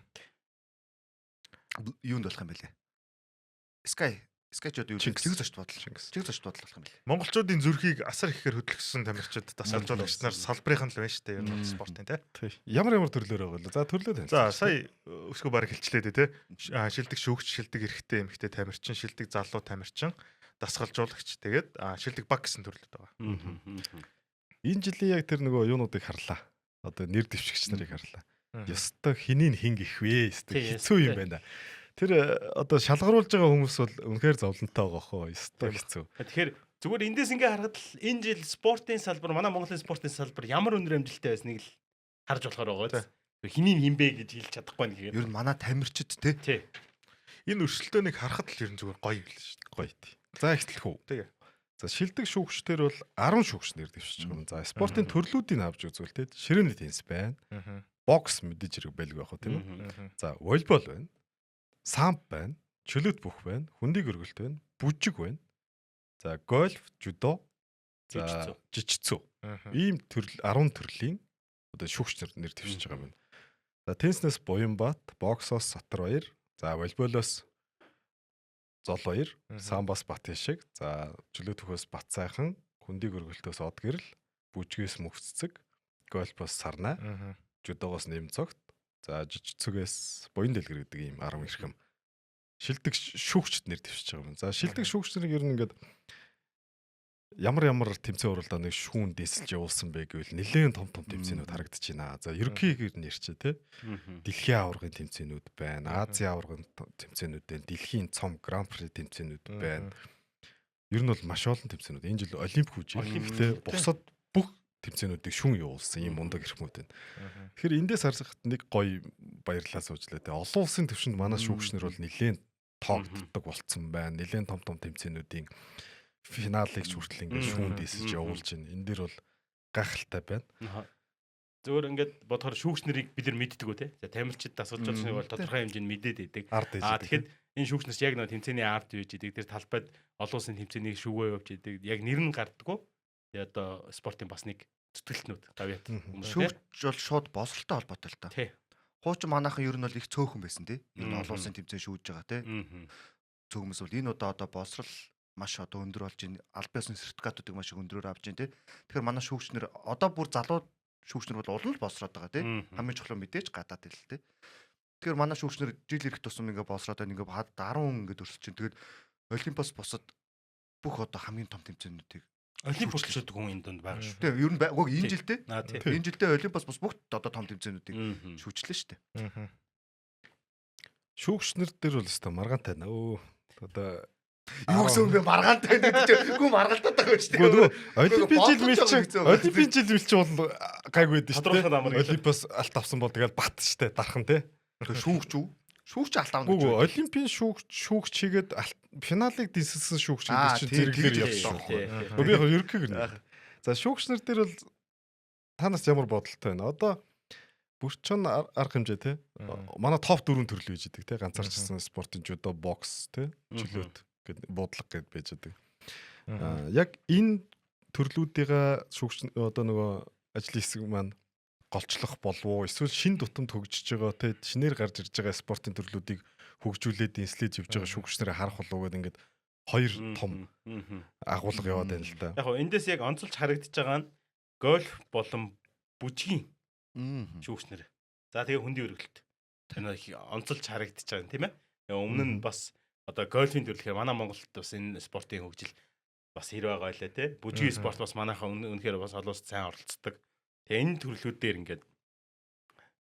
юунд болох юм бэлээ? Sky Sky ч одоо юу Чингис. Чингис зочд бодол. Чингис. Чингис зочд бодол болох юм бэлээ. Монголчуудын зүрхийг асар ихээр хөдөлгөсөн тамирчид дасгалжуулагч нар салбарынхан л байна шүү дээ. Ер нь бол спортын тий. Тий. Ямар ямар төрлөөр байгаа вэ? За төрлөө танилцуулж. За сая өсгөө бараг хэлчлээ дээ тий. Шилдэг шүүгч, шилдэг эрэгтэй эмэгтэй тамирчин, шилдэг залуу тамирчин, дасгалжуулагч тэгээд шилдэг баг гэсэн төрлүүд байгаа. Энэ жилийн яг тэр нөгөө юунуудыг харлаа. Одоо нэр дэвшигч нарыг харлаа. Ёстой хэнийг хин гих вэ? Ёстой Тий, хэцүү юм ёстой. байна. Тэр одоо шалгаруулж байгаа хүмүүс бол үнэхээр зовлонтой байгаа хоо. Ёстой хэцүү. Тэгэхээр зүгээр эндээс ингээ харахад л энэ жил спортын салбар манай Монголын спортын салбар ямар өндөр амжилттай байсныг л харж болохоор байгаа биз. Хэнийг хин бэ гэж хэлж чадахгүй нэг Ер нь манай тамирчид те. Тий. Энэ өрсөлдөөнийг харахад л ер нь зүгээр гоё юм л шүү дээ. Гоё тий. За эхлэх үү. Тэгээ. За шилдэг шүүгчдэр бол 10 шүүгч нэр дэвшиж байгаа юм. За спортын төрлүүдийг авч үзвэл тий. Ширээний теннис байна. Бокс мэдээж хэрэг байлгүй байх уу тийм үү? За волейбол байна. Самп байна. Чөлөөт бүх байна. Хүндийг өргөлт байна. Бүжиг байна. За гольф, жүдо, за Жижицүү. жижицүү. Ийм төрөл 10 төрлийн одоо шүүгч нар нэр дэвшиж байгаа юм байна. За тенниснээс Буянбат, боксоос Сатарбаяр, за волейболоос Золбаяр, самбас Батяшиг, за чөлөөт төхөөс Батсайхан, хүндийг өргөлтөөс Одгэрэл, бүжгээс Мөхцөцөг, гольфоос Сарнай, жүдогоос Нэмцогт, за жижицүгээс Буян дэлгэр гэдэг ийм 10 эрхэм шилдэг шүүгчд нэр дэвшиж байгаа юм. За шилдэг шүүгч нарыг ер нь ингээд ямар ямар тэмцээн уралдааныг шүүн дээсэлж явуулсан бэ гэвэл нэлээд том том тэмцээнүүд харагдаж байна. За ерөнхийгээр нь ярьчих тий. Дэлхийн аваргын тэмцээнүүд байна. Азийн аваргын тэмцээнүүд байна. Дэлхийн цом гран при тэмцээнүүд байна. Ер нь бол маш олон тэмцээнүүд. Энэ жил олимп хүч. Олимп Гэхдээ бусад бүх тэмцээнүүдийг шүүн явуулсан ийм мундаг эрхмүүд байна. Тэгэхээр эндээс харсахад нэг гоё баярлалаа суужлаа тий. Олон улсын төвшөнд манай шүүгч нар бол нэлээд тоогддог болцсон байна. Нэлээд том том тэмцээнүүдийн финалыг ч хүртэл ингээд шүүн дээсэж явуулж байна. Энэ дэр бол гайхалтай байна. Зүгээр ингээд бодохоор шүүгч нарыг бид нар мэддэг үү те. За тамирчид дасгалжуулагч бол тодорхой хэмжээнд мэдээд идэг. Ард ээж. Аа тэгэхэд энэ шүүгч нар ч яг нэг тэмцээний ард юуж идэг. Тэр талбайд олон улсын тэмцээнийг шүүгээ явж идэг. Яг нэр нь гардггүй. Тэгээ одоо спортын бас нэг зүтгэлтнүүд гавьяат хүмүүс те. Шүүгч бол шууд босролтой холбоотой л та. Тий. Хуучин манайхан ер нь бол их цөөхөн байсан тий. Ер нь олон Мгм. улсын тэмцээн шүүж байгаа тий. Мгм. Цөөхөн бол энэ удаа одоо босрол маш одоо өндөр болж байна. Аль биесны сертификатуудыг маш их өндрөөр авч байна тий. Тэгэхээр манай шүүгч нар одоо бүр залуу шүүгч нар бол улам л босроод байгаа тий. Мгм. Хамгийн чухал нь мэдээж гадаад хэл тий. Тэгэхээр манай шүүгч нар жил ирэх тусам ингээ босроод байна. Ингээ хад 10 хүн ингээ өрсөлдөж чинь. Тэгээд Олимпиас босод бүх одоо хамгийн том тэмцээнүүдийг Олимп өрсөлдөж хүн энэ дунд байгаа шүү. тий ер нь үгүй энэ Тий. жил тий. Аа тий. Энэ жилдээ Олимпиас бос бүгд одоо том тэмцээнүүдийг Мгм. шүүгчлээ шүү дээ. Шүүгч нар дээр бол өстой маргаантай байна. Өө одоо Юу гэсэн юм бэ маргаантай гэдэг чинь үгүй маргалдаад байгаа юм шүү Үгүй дээ. нөгөө Олимпийн жил Бодож мэл байгаа чинь хэцүү байгаа. Олимпийн жил мэл чинь бол гайгүй байдаг шүү Тодруулахад дээ. амар гэж. Олимпиас алт авсан бол тэгэл бат шүү дээ. Дархан тий. Тэгээ шүүгч үү? Шүүгч алт авна Үгүй гэж. үгүй, Олимпийн шүүгч шүүгч хийгээд финалыг дэнсэлсэн шүүгч Аа, гэдэг чинь тий, зэрэглэр тэгж явсан явсан. шүү. Тий, тий. Үгүй би яг ерөнхийгөр нь. За шүүгч нар дээр бол та нарт ямар бодолтой байна? Одоо бүрчэн арга хэмжээ тий. Манай топ 4 төрөл байж идэг тий. Ганцаарчсан спортын жүдо, бокс тий, чөлөөт гэд буудлага гэд байж идэг. Аа, яг энэ төрлүүдийнхаа шүүгч одоо нөгөө ажлын хэсэг маань голчлох болов уу эсвэл шин тутамд хөгжиж байгаа те шинээр гарч ирж байгаа спортын төрлүүдийг хөгжүүлээд инслэж явж байгаа шүүгч нарыг харах болов уу гэдэг ингээд хоёр том Мгм. агуулга яваад байна л да. Яг хоо эндээс яг онцолж харагдаж байгаа нь гольф болон бүжгийн Мгм. шүүгч нар. За тэгээ хөндийн өргөлт. Энэ их онцолж харагдаж байгаа юм тийм ээ. Тэгээ Өмнө нь бас одоо гольфийн төрлөхээр манай Монголд бас энэ спортын хөгжил бас хэр байгаа байлаа те. Бүжгийн спорт бас манайхаа үнэхээр бас олон улсад сайн оролцдог. Тэгээ энэ төрлүүд дээр ингээд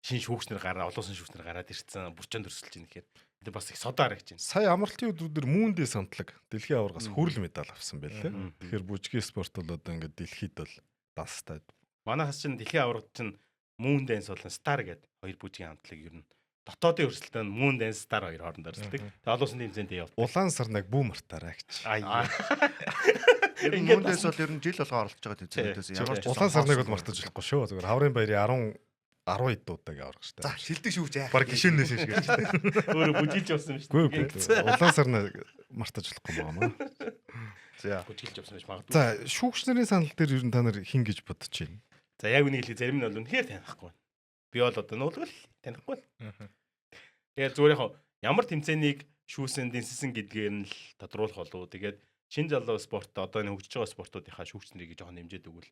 шин шүүгч нар гараа олон улсын шүүгч нар гараад ирсэн бүрчэн төрсөлж ийн гэхээр тэр бас их содоо харагдаж байна. Сая амралтын өдрүүдээр Мүүндээ самтлаг дэлхийн аваргаас хүрэл медаль авсан байлээ. Мгм. Тэгэхээр бүжгийн спорт бол одоо ингээд дэлхийд бол данстай. Манайхаас чинь дэлхийн аваргад чинь Moon Dance болон Star гэдэг хоёр бүжгийн хамтлаг ер нь Дотоодын өрсөлдөөн Moon Dance Star хоёр хооронд өрсөлдөг. Тэгээ олон улсын тэмцээнд явдаг. Улаан сарнаг бүү мартаарай гэж. Аа. Ер нь Ингээд Moon Dance бол ер нь жил болгон оролцож байгаа тэмцээнүүдээс ямар ч Улаан сарнаг бол мартаж болохгүй шүү. Зүгээр хаврын баярын 10 10 эд удаагийн авраг шүү За дээ. шилдэг шүүгч яах. Баг гişүнээс шиг гэж тийм. Өөрөө бүжиглж явсан юм шүү Үгүй дээ. үгүй. Улаан сарнаг мартаж болохгүй юм аа. За. Бүжиглж явсан байж магадгүй. За шүүгч нарын санал дээр ер нь та нар хин гэж бодож байна? За яг үнийг хэлэх зарим нь бол үнэхээр танихгүй байна. Би бол одоо нуулгал танихгүй л. Тэгээд зүгээр яг ямар тэмцээнийг шүүсэн дэнссэн гэдгээр нь л тодруулах болов. Тэгээд шин залуу спорт одоо энэ хөгжиж байгаа спортуудынхаа шүүгч нарыг жоохон нэмжээд өгвөл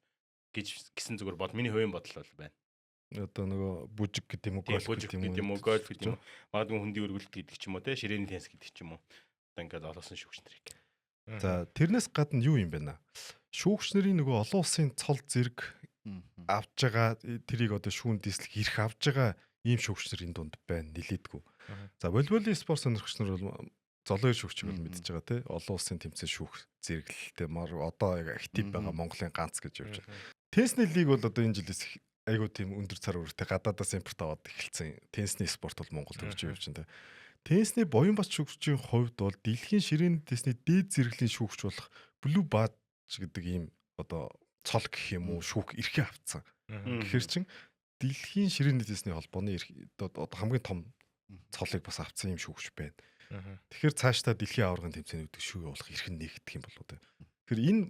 гэж гэсэн зүгээр бод миний хувийн бодол бол байна. Одоо нөгөө бүжиг гэдэг юм уу, Тийм гольф бүжиг гэдэг юм уу, гольф гэдэг юм уу, магадгүй хөндийн өргөлт гэдэг ч юм уу, те ширээний теннис гэдэг ч юм уу. Одоо ингээд олон улсын шүүгч нарыг. За тэрнээс гадна юу юм бэ нэ? Шүүгч нарын нөгөө олон улсын цол зэрэг авж байгаа тэрийг одоо шүүн дислэх эрх авж байгаа ийм шүүгч нар энэ дунд байна нилээдгүй. За волейболын спорт сонирхогч нар бол золоо шүүгчийг бол мэдж байгаа тий. Олон улсын тэмцээн шүүх зэрэглэлтэй мар одоо яг актив байгаа Монголын ганц гэж явж байгаа. Теннисний лиг бол одоо энэ жилээс айгуу тийм өндөр цар өртэй гадаадаас импорт аваад эхэлсэн. Теннисний спорт бол Монголд хөгжиж явж байна. Теннисний буян бат шүүгчийн хувьд бол дэлхийн ширээний теннисний дээд зэрэглэлийн шүүгч болох Blue Badge гэдэг ийм одоо цол гэх юм уу шүүх эрхээ авцсан. Тэгэхээр чин дэлхийн ширээний теннисний холбооны эрх одоо хамгийн том цолыг бас авцсан юм шүүгч байна. Тэгэхээр цаашдаа дэлхийн аваргын тэмцээнүүдийг шүүх явуулах эрх нь нэгдэх юм болов уу те. Тэгэхээр энэ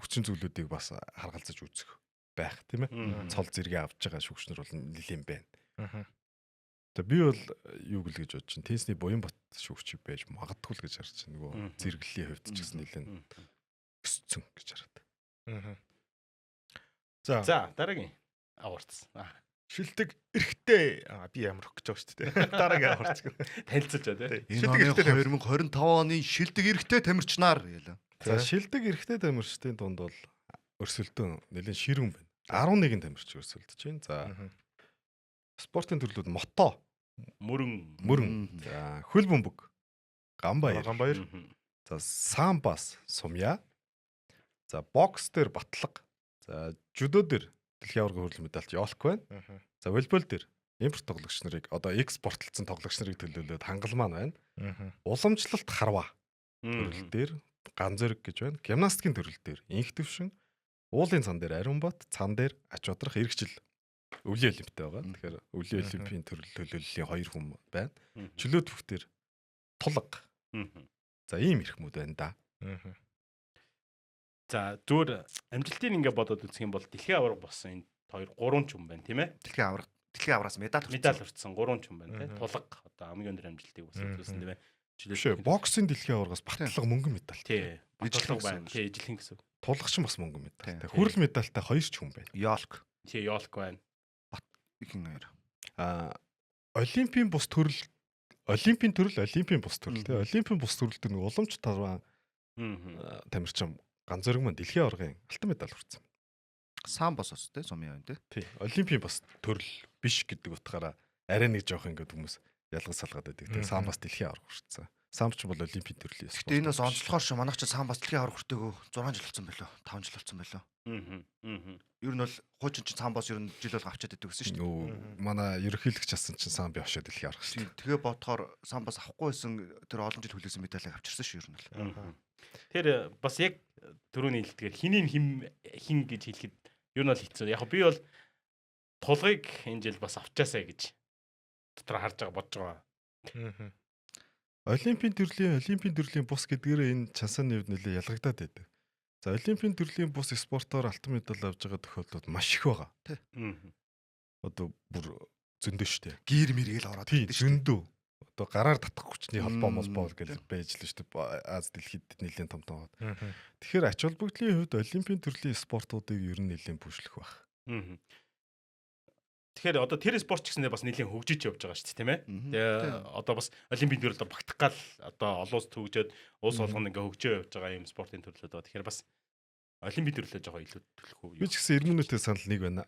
хүчин зүйлүүдийг бас харгалзаж үзэх байх тийм ээ. Цол зэрэгээ авч байгаа шүүгч нар бол нэлийн байна. Тэгээ би бол юу гэлээ гэж бодож чинь теннисний буян бат шүүгч байж магадгүй л гэж харж байна. Нөгөө зэрэглэлийн хувьд ч гэсэн нэлийн өсцөн гэж хараад. За. За дараагийн аварц. Шилдэг эрхтэй би ямар өгч байгаа шүү дээ. Дараагийн аварц. Танилцуулж байгаа тий. Энэ оны 2025 оны шилдэг эрэгтэй тамирчнаар гэлээ. За шилдэг эрэгтэй тамирчдын дунд бол өрсөлдөөн нэлээд ширүүн байна. 11 тамирч өрсөлдөж байна. За спортын төрлүүд мото, Мөрөн. мөрөн, за хөл бөмбөг, гамбаяр, Гамбаяр. за самбас, сумья. За бокс дээр батлага. За жүдо дээр дэлхийн аваргын хүрэл медальт Ёлк байна. За волейбол дээр импорт тоглогч нарыг одоо экспортлцсон тоглогч нарыг төлөөлөөд хангалмаа байна. Уламжлалт харваа төрөл дээр ган зэрэг гэж байна. Гимнастикийн төрөл дээр инх төвшин, уулын цан дээр Ариунбат, цан дээр ач удрах эргэжил өвлийн олимптэй байгаа. Тэгэхээр өвлийн олимпийн төрөл төлөөллийн хоёр хүн байна. Чөлөө төвх дээр тулга. За ийм эрхмүүд байна да. За зүгээр амжилтыг ингээ бодоод үзэх юм бол дэлхийн аварга болсон энэ 2 3 ч юм байна тийм ээ. Дэлхийн аварга дэлхийн авраас медаль хүртсэн. Медаль хүртсэн 3 ч юм байна тийм. Тулга одоо хамгийн өндөр амжилтыг бас үзүүлсэн тийм ээ. Биш ээ, боксын дэлхийн аваргаас батлага мөнгөн медаль. Тий. Ижлэх Батлага байна. Тий, ижлэх гэсэн. Тулгач бас мөнгөн медаль. Тий. Хүрэл медальтай хоёр ч хүн байна. Ёлк Тий, Ёлк байна. ихэн хоёр. А олимпийн бус төрөл олимпийн төрөл олимпийн бус төрөл тий олимпийн бус төрөл дээр нэг уламж тарван тамирчин ган зэрэг маань дэлхийн аваргын алтан медаль хүртсэн. Сан бос ус тий сумын байна тий. Тий. Олимпийн бас төрөл биш гэдэг утгаараа арай нэг жоох ингээд хүмүүс ялгаж салгаад байдаг. Тий. Сан бас дэлхийн аварга хүртсэн. Самб ч бол олимпийн төрлийн спорт. Гэтэ энэ бас онцлохоор шүү. Манайх ч сан бас дэлхийн аварга хүртээгөө 6 жил болсон байлоо. 5 жил болсон байлоо. Ер нь бол хуучин чинь сан бос ер нь жил болго авчиад байдаг гэсэн шүү дээ. Нөө манай ерөнхийлөгч асан чинь сан би очиод дэлхийн аварга шүү. Тийм. Тэгээ бодохоор сан бас авахгүй байсан тэр олон жил хүлээсэн медалийг авчирсан шүү ер нь бол. Тэр бас яг түрүүний хэлдгээр хиний хим хин гэж хэлэхэд ер нь бол хэцүү. Яг би бол тулгыг энэ жил бас авчаасай гэж дотор харж байгаа бодож байгаа. Олимпийн төрлийн олимпийн төрлийн бус гэдгээрээ энэ чансааны хувьд нэлээ ялгагдаад байдаг. За олимпийн төрлийн бус спортоор алтан медаль авж байгаа тохиолдлууд маш их байгаа. Одоо бүр зөндөө шүү дээ. Гэр мэргээл ороод Тийм ирдэ шүү дээ. зөндөө. Одоо гараар татах хүчний холбоо молбоо гэж байж л шүү дээ. Аз дэлхийд нэлээд том том. Тэгэхээр ач холбогдлын хувьд олимпийн төрлийн спортуудыг ер нь нэлээд бүжлэх байх. Тэгэхээр одоо тэр спорт ч гэсэндээ бас нэлээд хөгжиж явж байгаа шүү дээ, тийм ээ. Тэгээ одоо бас олимпийн төрөлд багтах гал одоо олон улс төгжөөд улс болгоно ингээ хөгжөө явж байгаа юм спортын төрлүүд байгаа. Тэгэхээр бас олимпийн төрлөө жоохон илүү төлөх үү? Би ч гэсэн 90 минутын санал нэг байна.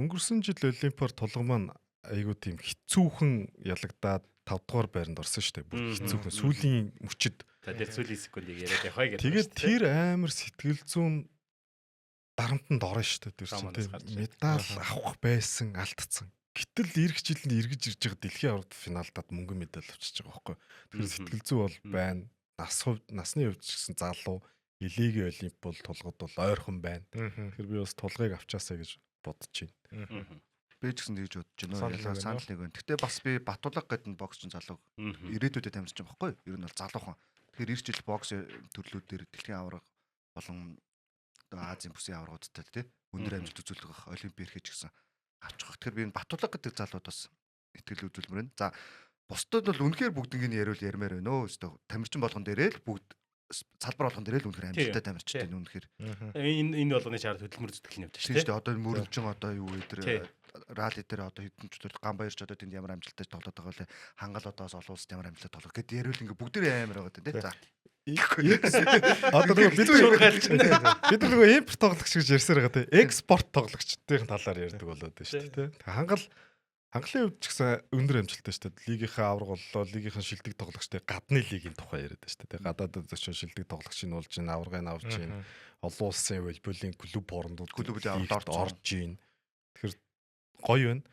Өнгөрсөн жил олимпиар тулга маань айгүй тийм хэцүүхэн ялагдаад 5 дугаар байранд орсон шүү дээ. Бүр хэцүүхэн сүүлийн мөчөд. За тэр сүүлийн секундыг яриад явахыг гэдэг. Тэгээд тэр амар сэтгэл зүйн дарамтанд орно шүү дээ. Тэр чинь Раманаас гарч тийм медаль авах байсан алдцсан. Гэтэл ирэх жил нь эргэж ирж байгаа дэлхийн аварга финалдад мөнгөн медаль авчиж байгаа байхгүй. Тэгэхээр сэтгэл зүй бол байна. Насны хувьд ч гэсэн залуу, Элегийн олимп бол тулгад бол ойрхон байна. Тэгэхээр би бас тулгыг авчаасаа гэж бодож байна. Би ч гэсэн тэгж бодож байна. Санал нэг байна. Гэтэ бас би Батулга гэдэг нь боксчин залуу ирээдүйдээ тамирч байгаа байхгүй юу? Ер нь бол залуухан. Тэгэхээр ирэх жил бокс төрлүүд дээр дэлхийн аварга болон одоо Азийн бүсийн аваргуудтай тий өндөр амжилт үзүүлэх олимп эрхэж гэсэн авчих. Тэгэхээр би энэ Батулга гэдэг залууд бас итгэл үзүүлмээр байна. За бусдад бол үнэхээр бүгднийг яриул ярмаар байна өө. Өстө тамирчин болгон дээрээ л бүгд салбар болгон дээрээ л үнэхээр амжилттай тамирчтай энэ үнэхээр. Энэ болгоны чаар хөдөлмөр зүтгэл нь явж шүү дээ. Тийм шүү дээ. Одоо мөрөнжин одоо юу вэ тэр рали дээр одоо хэдэн ч төр ган баярч одоо тэнд ямар амжилттай тоглоод байгаа вэ? Хангал одоос олон улсад ямар амжилттай тоглох гэд яриул ингээ бүгдээрээ амар байгаа тийм. За. Одоо нөгөө бид бид нөгөө импорт тоглогч гэж ярьсаар байгаа тийм. Экспорт тоглогчдын талаар ярьдаг болоод байна шүү дээ тийм. Хангалын хувьд ч гэсэн өндөр амжилттай шүү дээ. Лигийнхээ аварга боллоо, лигийнхэн шилдэг тоглогчтой гадны лигийн тухай яриад байна шүү дээ. Гадаадад очиж шилдэг тоглогчийг болж байна, аваргыг авч байна. Олон улсын волейболын клуб хоорондоо клубүүдийн аваргад орж байна. Тэгэхээр гоё байна.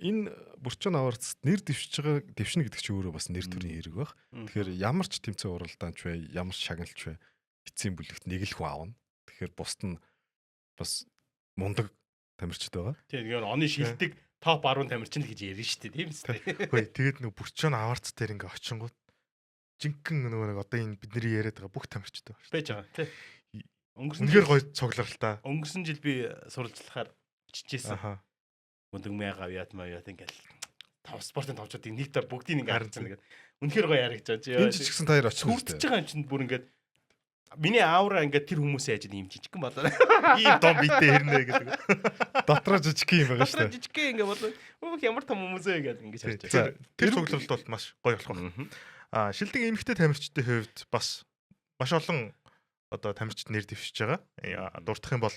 Энэ бүрчин аварцад нэр дэвшиж байгаа дэвшнэ гэдэг чинь өөрөө бас нэр төрийн хэрэг байх. Тэгэхээр ямар ч тэмцээн уралдаанч бай, ямар ч шагналч бай, эцсийн бүлэгт нэг л хүн авна. Тэгэхээр бусд нь бас мундаг тамирчид байгаа. Тийм, тэгэхээр оны шилдэг топ 10 тамирчин л гэж ярина шүү дээ, тийм үстэй. Үгүй, тэгээд нөгөө бүрчин аварц дээр ингээ очингууд жинхэнэ нөгөө нэг одоо энэ бидний яриад байгаа бүх тамирчид байгаа шүү дээ. Байж байгаа, тий. Өнгөрсөн гоё цугларал та. Өнгөрсөн жил би суралцлахаар очижсэн. Мөндөг гавьяат мавьяат ингээл тав спортын товчуудыг нэг дор бүгдийг ингээ харагдсан ингээд үнэхээр гоё яригч байгаа. Энэ ч гэсэн та хоёр очиж хүртэж байгаа юм чинь бүр ингээд миний аура ингээд тэр хүмүүсийн ажил ийм жижигхэн болоо. Ийм дом битэй хэрнэ гэдэг. Дотроо жижигхэн юм байгаа шүү дээ. Дотроо жижигхэн ингээ болоо. Өөх ямар том хүмүүс вэ гэдэг ингэж харж байгаа. Тэр цугларалт бол маш гоё болох байх. Аа шилдэг эмэгтэй тамирчдын хувьд бас маш олон одоо тамирчид нэр дэвшиж байгаа. Дурдах юм бол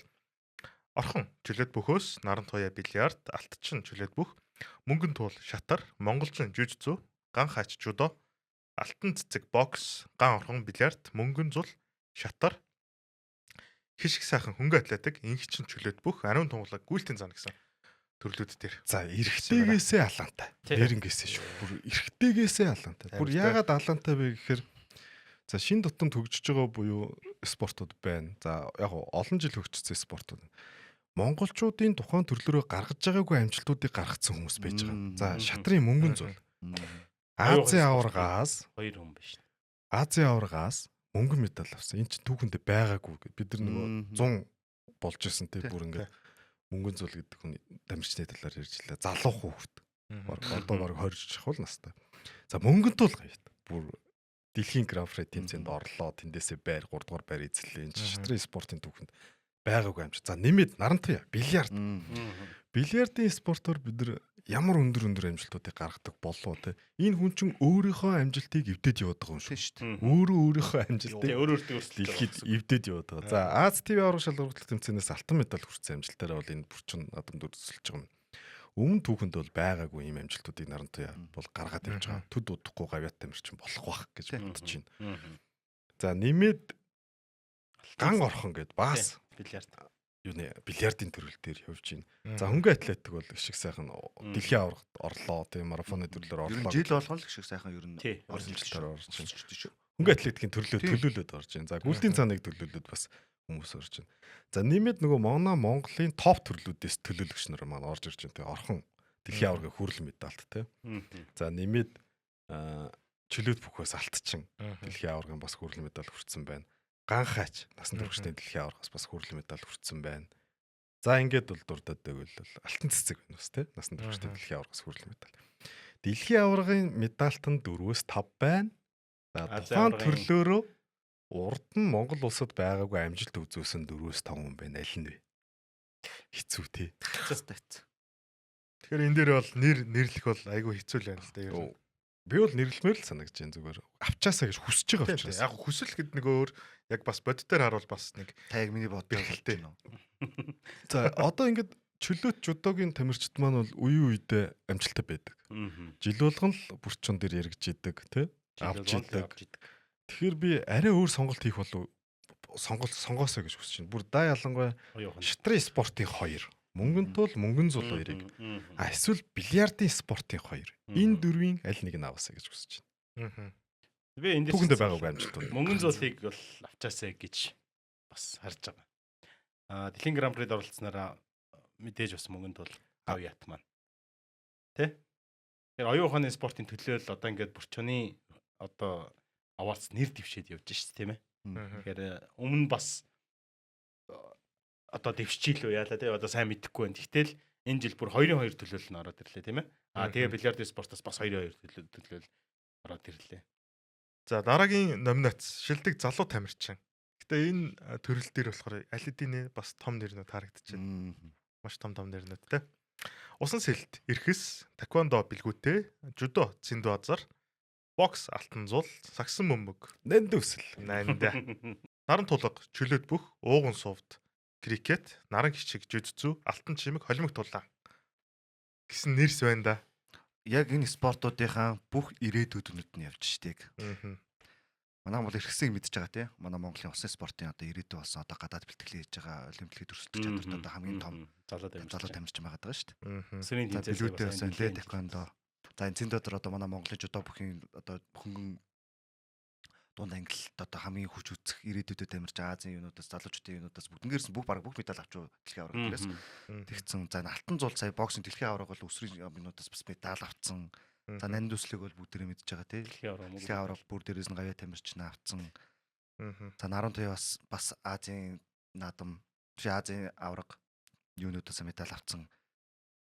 Орхон чөлөөт бөхөөс, Наран туяа бильярд, Алтчин чөлөөт бөх, Мөнгөн туул шатар, Монголчин жүжицү, Ган хаач жүдо, Алтан цэцэг бокс, Ган орхон бильярд, Мөнгөн зул шатар, Хишг сайхан хөнгө атлетик, Инхчин чөлөөт бөх, Ариун тунгалаг гүйлтийн зан гэсэн төрлүүд дээр. За эрэгтэйгээсээ алаантай. Нэрнгээсээ шүү. Бүр эрэгтэйгээсээ алаантай. Бүр яагаад алаантай вэ гэхээр за шин тутам төгжиж байгаа буюу спортууд байна. За яг олон жил хөгжсөн спортууд. Монголчуудын тухайн төрлөөрөө гаргаж байгаагүй амжилтуудыг гаргацсан хүмүүс байж байгаа. За шатрын мөнгөн зул. Азийн аваргаас хоёр хүн биш. Азийн аваргаас мөнгөн медаль авсан. Энэ чинь түүхэндээ байгаагүй. Бид нар нөгөө 100 болж исэн те бүр ингээд мөнгөн зул гэдэг хүн тамирчны талаар ярьж лээ. Залуу хүүхэд. Одоо бараг 20 жих бол настай. За мөнгөн тул гавьяат. Бүр дэлхийн гран-при тэмцээнд орлоо. Тэндээсээ байр 3 дугаар байр эзэллээ. Энэ чинь шатрын спортын түүхэнд байгаагүй амжилт. За нэмээд наран туяа бильярд. Бильярдын спортоор бид нар ямар өндөр амжилтуудыг гаргадаг болов те. Энэ хүн чинь өөрийнхөө амжилтыг эвдээд яваад байгаа юм шүү дээ. Өөрөө өөрийнхөө амжилтыг өөр өөртөө өрсөлдөж дэлхийд эвдээд яваад байгаа. За Аз ТV аварга шалгаруулах тэмцээнээс алтан медаль хүртсэн амжилтаараа бол энэ бүрчин наадамд өрсөлдөж байгаа юм. Өмнө түүхэнд бол байгаагүй ийм амжилтуудыг наран туяа бол гаргаад явж байгаа. Төд удахгүй гавьяат тамирчин болох байх гэж бодож байна. За нэмээд ган орхон гэд бас бильярд. Юуны бильярдын төрөл дээр явж байна. За хөнгө атлетик бол их шиг сайхан дэлхийн аваргад орлоо, тийм марафоны төрлөөр орлоо. Жил болгон л их шиг сайхан ер нь оролцолтоор орж байна. Хөнгө атлетикийн төрлөө төлөөлөд орж байна. За гүйлтийн цааныг төлөөлөд бас хүмүүс орж байна. За нэмээд нөгөө манай Монголын топ төрлүүдээс төлөөлөгч нар маань орж ирж байна. Тэгээ орхон дэлхийн аваргын хүрэл медальт тийм. За нэмээд чөлөөт бүхөөс алтчин дэлхийн аваргын бас хүрэл медаль хүртсэн байна. Ган хаач насан туршдын дэлхийн аваргаас бас хүрэл медаль хүртсэн байна. За ингээд бол дурдаад байвал алтан цэцэг байна бас тий. Насан туршдын дэлхийн аваргаас хүрэл медаль. Дэлхийн аваргын медальт нь 4-5 байна. За тухайн төрлөөрөө урд нь Монгол улсад байгаагүй амжилт үзүүлсэн 4-5 хүн байна. Аль нь вэ? Хэцүү тий. Хэцүү. Тэгэхээр энэ дээр бол нэр нэрлэх бол айгүй хэцүү л байна л да. Би бол нэрлэмээр л санагдаж байна зүгээр. Авчаасаа гэж хүсэж байгаа учраас. Яг хүсэл гэдэг нэг өөр яг бас бодитоор харуул бас нэг та яг миний бодлоо бэрхэлтэй. За одоо ингээд чөлөөт жудогийн тамирчид маань бол үеийн үедээ амжилттай байдаг. Жил болгон л бүрчин дээр яригж идэг тий. Авч идэг. Тэгэхээр би арай өөр сонголт хийх болов сонголт сонгоосоо гэж хүсэж байна. Бүр да ялангуяа шатрын спортын хоёр Мөнгөн туул, мөнгөн зул хоёрыг. А эсвэл бильярдын спортын хоёр. Энэ дөрвийн аль нэг нь аваасаа гэж хүсэж байна. Би энэ дээр түүхэндээ байгаагүй амжилтууд. Мөнгөн зулыг бол авчаасаа гэж бас харж байгаа. Аа, Дэлхийн Гран Прид оролцсоноор мэдээж бас мөнгөн тул гав ят маань. Тэ? Тэгэхээр оюун ухааны спортын төлөөл одоо ингээд Бүрчөний одоо аваарц нэр дэвшээд явж шээ, тийм ээ. Тэгэхээр өмнө бас одоо дэвшчихлөө яалаа тий, одоо сайн мэдэхгүй байна. Тэгтэл энэ жил бүр 2-2 төлөөлөл нь ороод ирлээ, тийм ээ. Аа, тэгээ бильярд спортоос бас 2-2 төлөөлөл ороод ирлээ. За, дараагийн номинац шилдэг залуу тамирчин. Гэтэ энэ төрөл дээр болохоор аль хэдийн бас том нэрнүүд харагдчихэв. Маш том том нэрнүүд те. Усан сэлт Эрхэс, таквондо Билгүүтэй, жүдо Цэндүү Азар, бокс Алтан зул, сагсан бөмбөг Нанд өсөл. Нанда. Наран тулга Чөлөөт бүх, ууган сувд, крикет, наран хичиг жүдзүү, алтан чимэг, холимог тулаан гэсэн нэрс байна да. Яг энэ спортуудынхаа бүх ирээдүйднүүд нь явж штеп. Манай бол эрхэсийг мэдж байгаа тий. Манай Монголын усын спортын одоо ирээдүй болсон, одоо гадаад бэлтгэл хийж байгаа, олимпиад өрсөлдөх чадварт одоо хамгийн том залуу тамирчин байгаа даа шүү дээ. Өсвөрийн тэмцээн билүүдээ болсон лээ тэквондо. За, энэ зэнд дотор одоо манай Монголын жүдо бүхийн одоо хөнгөн дунд ангилалд одоо хамгийн хүч үзэх ирээдүйдээ тамирч Азийн юунуудаас, залуучуудын юунуудаас бүгднгээрс бүх баг бүх медаль авч дэлхийн аварга дээрээс тэгсэн. За, алтан зул сая боксing дэлхийн аварга бол өсвөрийн юунуудаас бас медаль авцсан. За, нанд үслэг бол бүгдээрээ мэдж байгаа тий. Дэлхийн аварга бүр дээрээс нь гавья тамирчин авцсан. За, наран туяа бас Азийн наадам биш Азийн аварга юунуудаас медаль авцсан.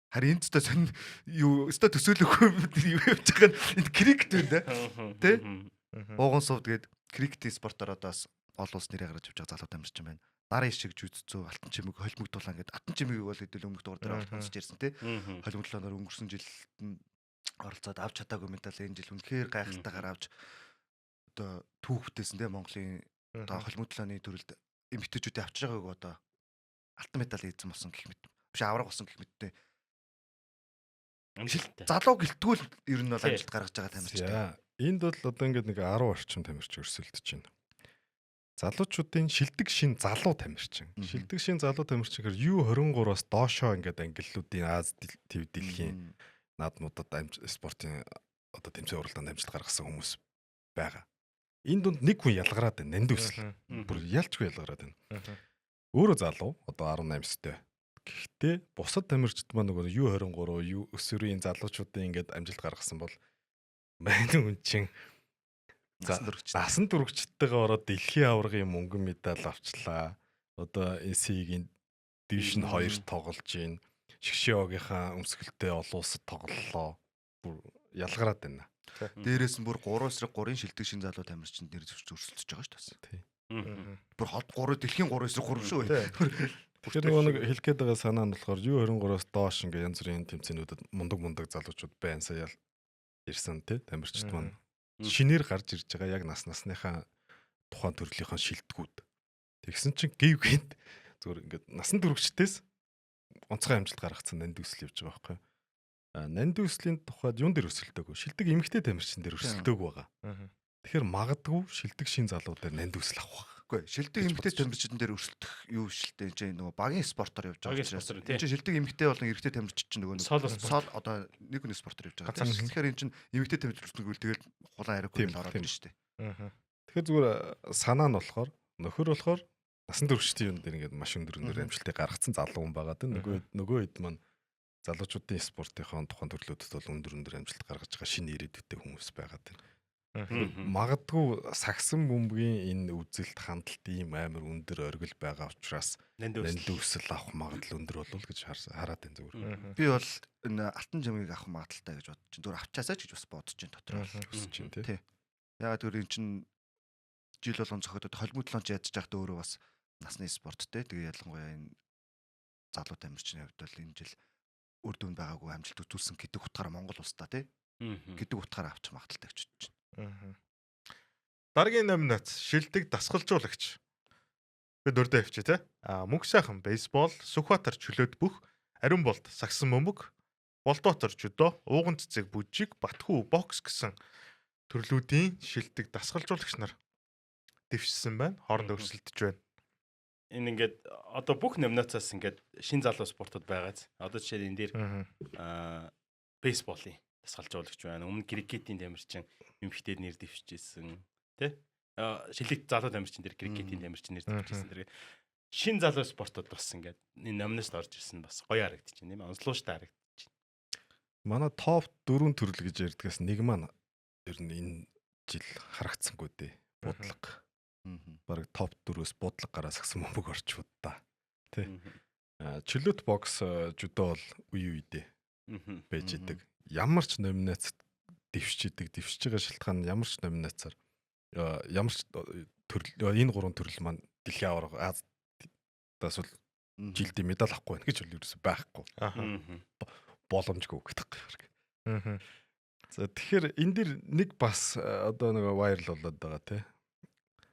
Харин энд ч сонь юу өстой төсөөлөхгүй юу явж байгаа нь энэ крикет байна да. Тэ? Ууган сувд гээд крикетийн спортоор одоо бас олон улс нэрээ гаргаж явж байгаа залуу тамирчин байна. Нарын шиг жүзцүү, алтан чимэг, холимог тулаан гээд алтан чимэгийг бол хэдүүл өмнөх дугаар дээр олцож ирсэн тий. Холимог тулаанаар өнгөрсөн жилд оролцоод авч чадаагүй медаль энэ жил үнэхээр гайхалтайгаар авч одоо түүх бүтээсэн тий. Монголын одоо холимог тулааны төрөлд эмэгтэйчүүдийн авчиж байгааг одоо алтан медаль эзэн болсон гэх мэт биш авраг болсон гэх мэттэй. Амжилттай. Залуу гэлтгүүл ер нь бол амжилт гаргаж байгаа тамирчтай. Энд бол одоо ингээд нэг 10 орчим тамирч өрсөлдөж байна. Залуучуудын шилдэг шин залуу тамирчин. Шилдэг шин залуу тамирчин гэхээр U23-аас доошоо ингээд ангиллуудын Аз төв дэлхийн наадмуудад спортын одоо тэмцээн уралдаанд амжилт гаргасан хүмүүс байгаа. Энэ дунд нэг хүн ялгараад байна. Нанд үсэл. Бүр ялчгүй ялгараад байна. Өөрөө залуу одоо 18 настай. Гэхдээ бусад тамирчид маань нөгөө U23, U өсвөрийн залуучуудын ингээд амжилт гаргасан бол мань хүн чинь насан туршидтайгаа ороод дэлхийн аваргын мөнгөн медаль авчлаа. Одоо SC-ийн Division 2 тоглож гин. Шгшэогийнхаа өмсгөлтэй олон улсад тоглолоо. Бүр ялгараад байна. Дээрээс нь бүр 3 эсрэг 3-ын шилдэг шин залуу тамирчинд нэр зөрч өрсөлдөж байгаа шүү дээ. Тий. Бүр хол 3 дэлхийн 3 эсрэг 3 шүү. Тэгэхээр нөгөө нэг хэлэх гээд байгаа санаа нь болохоор U23-аас доош ингээ янз бүрийн тэмцээнүүдэд мундаг залуучууд байна. Сая ирсэн тий тамирчид маань шинээр гарч ирж байгаа яг насныхаа тухайн төрлийнхаа шилдэгүүд. Тэгсэн чинь гів гинт зүгээр ингээд насан туршидтээс онцгой амжилт гаргацсан нанд үсэл явж байгаа байхгүй. Нанд үслийн тухайд юун дээр өрсөлдөөгүй? Шилдэг эмэгтэй тамирчин дээр өрсөлдөөгүй байгаа. Тэгэхээр магадгүй шилдэг шин залуу дээр нанд үсэл авах байх. Үгүй, шилдэг эмэгтэй тамирчидын дээр өрсөлдөх юу шилтэй энэ чинь нөгөө багийн спортоор явж байгаа учраас энэ чинь шилдэг эмэгтэй болон эрэгтэй тамирчид чинь нөгөө сол одоо нэг хүний спортоор явж байгаа. Тэгэхээр энэ чинь эмэгтэй тамирчид өрсөлдөнгүүл тэгэл хулан яриаггүй л ороод ирнэ шүү дээ. Тэгэхээр зүгээр санаа нь болохоор нөхөр болохоор насан туршидын юм дээр ингээд маш өндөр амжилтыг гаргацсан залуу хүн байгаа даа. Нөгөө хэд маань залуучуудын спортынхаа тухайн төрлүүдэд бол өндөр амжилт гаргаж байгаа шинэ ирээдүйтэй хүмүүс байгаа даа. Магадгүй сагсан бөмбөгийн энэ үзэлт хандлт ийм амар өндөр оргил байгаа учраас нанд үсэл авах магадлал өндөр болов гэж хараад байна зүгээр. Би бол энэ алтан жимгийг авах магадлалтай гэж бодож чинь. Зүгээр авчаасаа ч гэж бас бодож чинь дотор хүсэж чинь тий. Яагаад гэвэл энэ чинь жил болгон зохиодод холимог тулаан ч ядж байхдаа өөрөө бас насны спорт тий. Тэгээ ялангуяа энэ залуу тамирчны хувьд бол энэ жил үр дүн байгаагүй амжилт үзүүлсэн гэдэг утгаараа Монгол улсдаа тий гэдэг утгаараа авчих магадлалтай гэж бодож байна. Дараагийн номинац шилдэг дасгалжуулагч. Би дөрдөө авчи те. А мөнх сайхан бейсбол, Сүхбаатар чөлөөт бүх, Ариун болт сагсан бөмбөг, Болдоотор жүдо, ууган цэцэг бүжиг, Батхүү бокс гэсэн төрлүүдийн шилдэг дасгалжуулагч нар дэвшсэн байна. Хоорондоо өрсөлдөж байна. Энэ ингээд одоо бүх номинацаас ингээд шин залуу спортууд байгааз. Одоо жишээ нь энэ дээр бейсболын дасгалжуулагч байна. Өмнө крикетийн тамирчин эмэгтэй нэр дэвшижсэн, тий? Шилэгт залуу тамирчин дээр крикетийн тамирчин нэр дэвшижсэн. Тэр шин залуу спортууд бас ингээд энэ номинацид орж ирсэн бас гоё харагдчих юм, тийм ээ. Онцлууштай харагдчих. Манай топ 4 төрөл гэж ярьдгаас нэг маань ер нь энэ жил харагдсангүй дээ. Будлага. Бараг топ 4-өөс будлага гараас гсэн бөмбөг орчвод та. Тэ. Чөлөөт бокс жүдо бол үе үедээ байж идэг. Ямар ч номинацид дэвшиж идэг, дэвшиж байгаа шалтгаан нь ямар ч номинацаар ямар ч төрөл энэ гурван төрөл маань дэлхийн аварга Аз эсвэл жилдээ медаль авахгүй байна гэж бол ерөөсөй байхгүй. Боломжгүй гэдэг хэрэг. За тэгэхээр энэ дэр нэг бас одоо нэг viral болоод байгаа тий.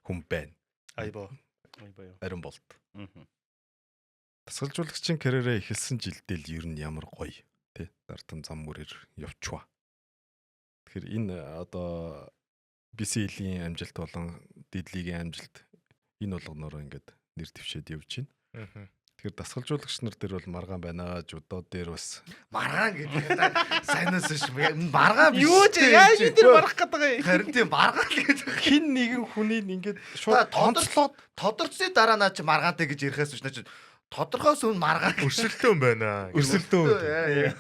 Хүн байна. Айбо. Айбо юу. Ариун болт. Дасгалжуулагчийн карьераа эхэлсэн жилдээ л ер нь ямар гоё тий. Дартан зам мөрөөр явчваа. Тэгэхээр энэ одоо BCL-ийн амжилт болон Дэдлигийн амжилт энэ болгоноор ингээд нэр дэвшээд явж байна. Тэгэхээр дасгалжуулагч нар дээр бол маргаан байна. Жудо дээр бас маргаан гэдэг сайнаас биш маргаан биш. Юу ч яаж энэ дээр маргах гэдэг юм. Харин тийм маргаан гэдэг. Хин нэгэн хүний ингээд шууд онцлоод тодорцсны дараа наа чи маргаантай гэж ярихаас биш наа чи тодорхойс өмнө маргаан өрсөлдөөн байна. Өрсөлдөөн.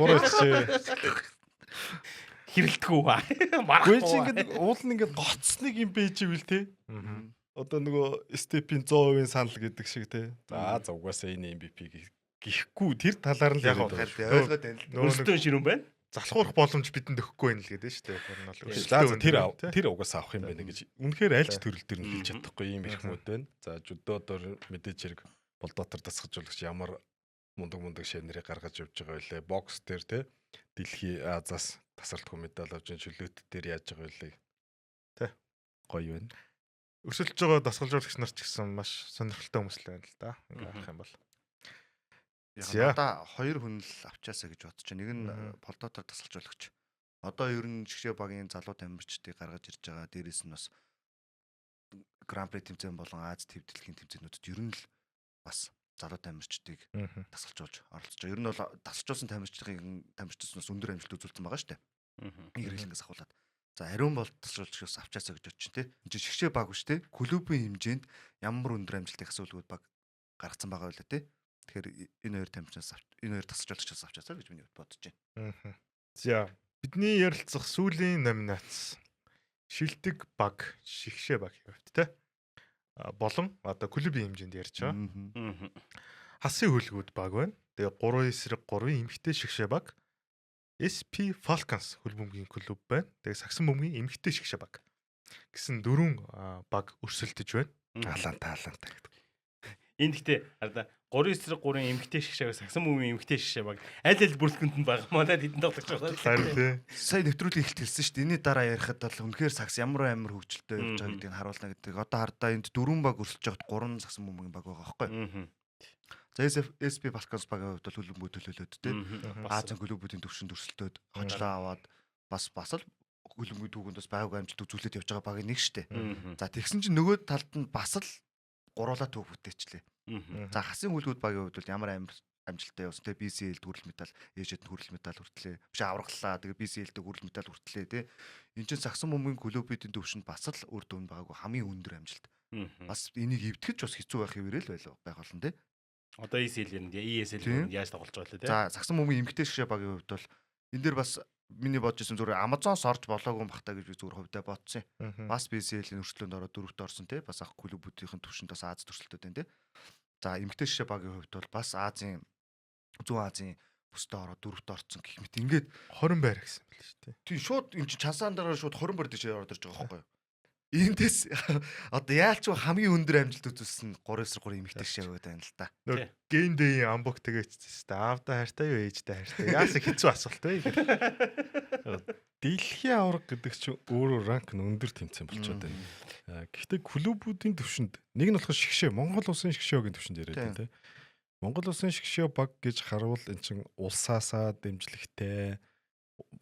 Буруу чээ. Хэрэлдэхгүй ба. Маргахгүй. Гүй чи ингээд уул нь ингээд гоцсныг юм бэж ивэл те. Одоо нөгөө степийн 100% санал гэдэг шиг те. За за угаасаа энэ MVP гихгүй тэр талаар нь Яг ойлгоод байна л. Өрсөлдөөн ширүүн байна. Залхуурах боломж бидэнд өгөхгүй байх л гэдэг шүү дээ. Тэр нь бол За тэр тэр угаасаа авах юм байна гэж. Үнэхээр альч төрөл төр нь хэлж чадахгүй ийм эрхмүүд байна. За жүдо дор мэдээж хэрэг болдотор дасгажуулагч ямар мундаг шавнырыг гаргаж явж байгаа байлээ. Бокс дээр те дэлхий Азаас тасралтгүй медаль авч чөлөөт дээр яаж байгаа байлээ. Тэ. Гоё байна. Өрсөлдөж байгаа дасгалжуулагч нар ч гэсэн маш сонирхолтой хүмүүс л байна л да. Ингээ харах юм бол. Яг одоо хоёр хүн л авчаасаа гэж бодож байна. Нэг нь Полдотор дасгалжуулагч. Одоо ер нь шгшээ багийн залуу тамирчдыг гаргаж ирж байгаа. Дээрээс нь бас Гран-при тэмцээн болон Аз төв дэлхийн тэмцээнүүдэд ер нь л бас залуу тамирчдыг дасгалжуулж оролцож байгаа. Ер нь бол дасгалжуулсан тамирчдын тамирчдаас өндөр амжилт үзүүлсэн байгаа шүү дээ. Хэрэглэнгээс ахуулаад. За ариун бол дасгалжуулагчаас авчаасаа гэж бодчих тий. Энд чинь шгшээ баг биш тий. Клубын хэмжээнд ямар өндөр амжилтыг асуулгууд баг гаргацсан байгаа байлаа тий. Тэгэхээр энэ хоёр тамирчнаас энэ хоёр дасгалжуулагчаас авчаасаа гэж миний бодож байна. За бидний ярилцах сүүлийн номинац шилдэг баг, шигшээ баг хэвт тий. Болон одоо клубын хэмжээнд ярьж байгаа. Хасын хөлгүүд баг байна. Тэгээ 3-3 эмэгтэй шигшээ баг. SP Falcons хөл бөмбөгийн клуб байна. Тэгээ сагсан бөмбөгийн эмэгтэй шигшээ баг гэсэн дөрвөн баг өрсөлдөж байна. Алаанта алаанта гэдэг. Энэ гэхдээ хараа 3-3 эмэгтэй шигшээ баг, сагсан бөмбөгийн эмэгтэй шигшээ баг аль аль бүрэлдэхүүнд нь байгаа манай хэдэн тоглогч байгаа. Харин тий. Сая нэвтрүүлгийг эхэлт хэлсэн шүү дээ. Энэний дараа ярихад бол үнэхээр сагс ямар амар хөгжилтэй явж байгаа гэдгийг харуулна гэдэг. Одоо хардаа энд дөрвөн баг өрсөлдөж байхад 3 сагсан бөмбөгийн баг байгаа байхгүй юу? За SP Falcons багийн хувьд бол хөлбөмбөг төлөөлөөд тий. Азийн клубүүдийн төвшөнд өрсөлдөөд хожлоо аваад бас л хөлбөмбөгийн түүхэнд бас байгаагүй амжилт үзүүлээд явж байгаа багийн нэг шүү дээ. За тэгсэн чинь нөгөө талд нь бас л гуруулаа түүх бүтээчлээ. За хасын хүлгүүд багийн хувьд бол ямар амар амжилттай явсан те BCL-д хүрэл медаль, Ээжэд хүрэл медаль хүртлээ. Биш аваргалаа. Тэгээ BCL-д хүрэл медаль хүртлээ те. Энд чинь сагсан бөмбөгийн клубүүдийн төвшөнд бас л үр дүн байгаагүй хамгийн өндөр амжилт. Бас энийг эвдэхэж бас хэцүү байх хэвээрэл байх болно те. Одоо ESL-ээр нь ESL-ээр яаж тоглож байгаа лээ те. За сагсан бөмбөгийн эмгтэй шгшээ багийн хувьд бол энэ дээр бас миний бодож ирсэн зүгээр Amazon-с орж болоогүй юм бах та гэж би зүгээр хувьдаа бодсон юм. Бас BCL-ийн өрсөлдөөнд ороод дөрөвт орсон те. Бас ах клубүүдийн төвшөнд бас Аз төрсөлтөд байна те. За эмгтэй шгшээ багийн хувьд бол бас Азийн Зүүн Азийн бүсдээ ороод дөрөвт орсон гэх мэт ингээд 20 байр гэсэн байл шүү дээ. Тийм шууд эн чинь чансаан дараа шууд 20 байр дэше ороод ирж байгаа байхгүй юу? Эндээс одоо яалч хамгийн өндөр амжилт үзүүлсэн 3-3 эмэгтэй шгшээ байдаг байна л да. Нөгөө Game Day-ийн амбок тэгээчсэн шүү дээ. Аавда хайртай юу, ээжтэй хайртай. Яасан хэцүү асуулт вэ? Дэлхийн аварга гэдэг чинь өөрөө ранк нь өндөр тэмцээн болчиход байна. Гэхдээ клубүүдийн төвшөнд нэг нь болохоор шгшээ, Монгол улсын шгшээгийн төвшөнд яриад байна те. Монгол улсын шгшээ баг гэж харуул эн чинь улсаасаа дэмжлэгтэй,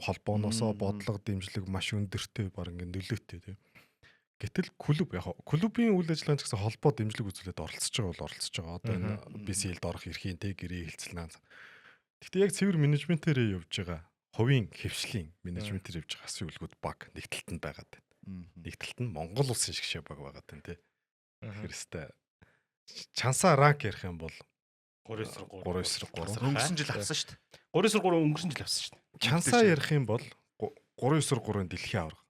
холбооноосоо бодлого дэмжлэг маш өндөртэй, баг ингэ нөлөөтэй те. Гэтэл клуб яг клубын үйл ажиллагаанд ч гэсэн холбоо дэмжлэг үзүүлээд оролцож байгаа бол оролцож байгаа. Одоо энэ BCL-д орох эрхийн тэг гэрээ хэлцэл наан. Гэхдээ яг цэвэр менежментээрээ явж байгаа хувийн хэвшлийн менежментээр явж байгаа хасын үлгүүд баг нэг талд нь байгаад байна. Нэг талд нь Монгол улсын шгшээ баг байгаад байна тий. Тэгэхээр өстэй чансаа ранк ярих юм бол 3-9 3. 3-9 3. Өнгөрсөн жил авсан шүү дээ. 3-9 3 өнгөрсөн жил авсан шүү дээ. Чансаа ярих юм бол 3-9 3-ын дэлхийн аварга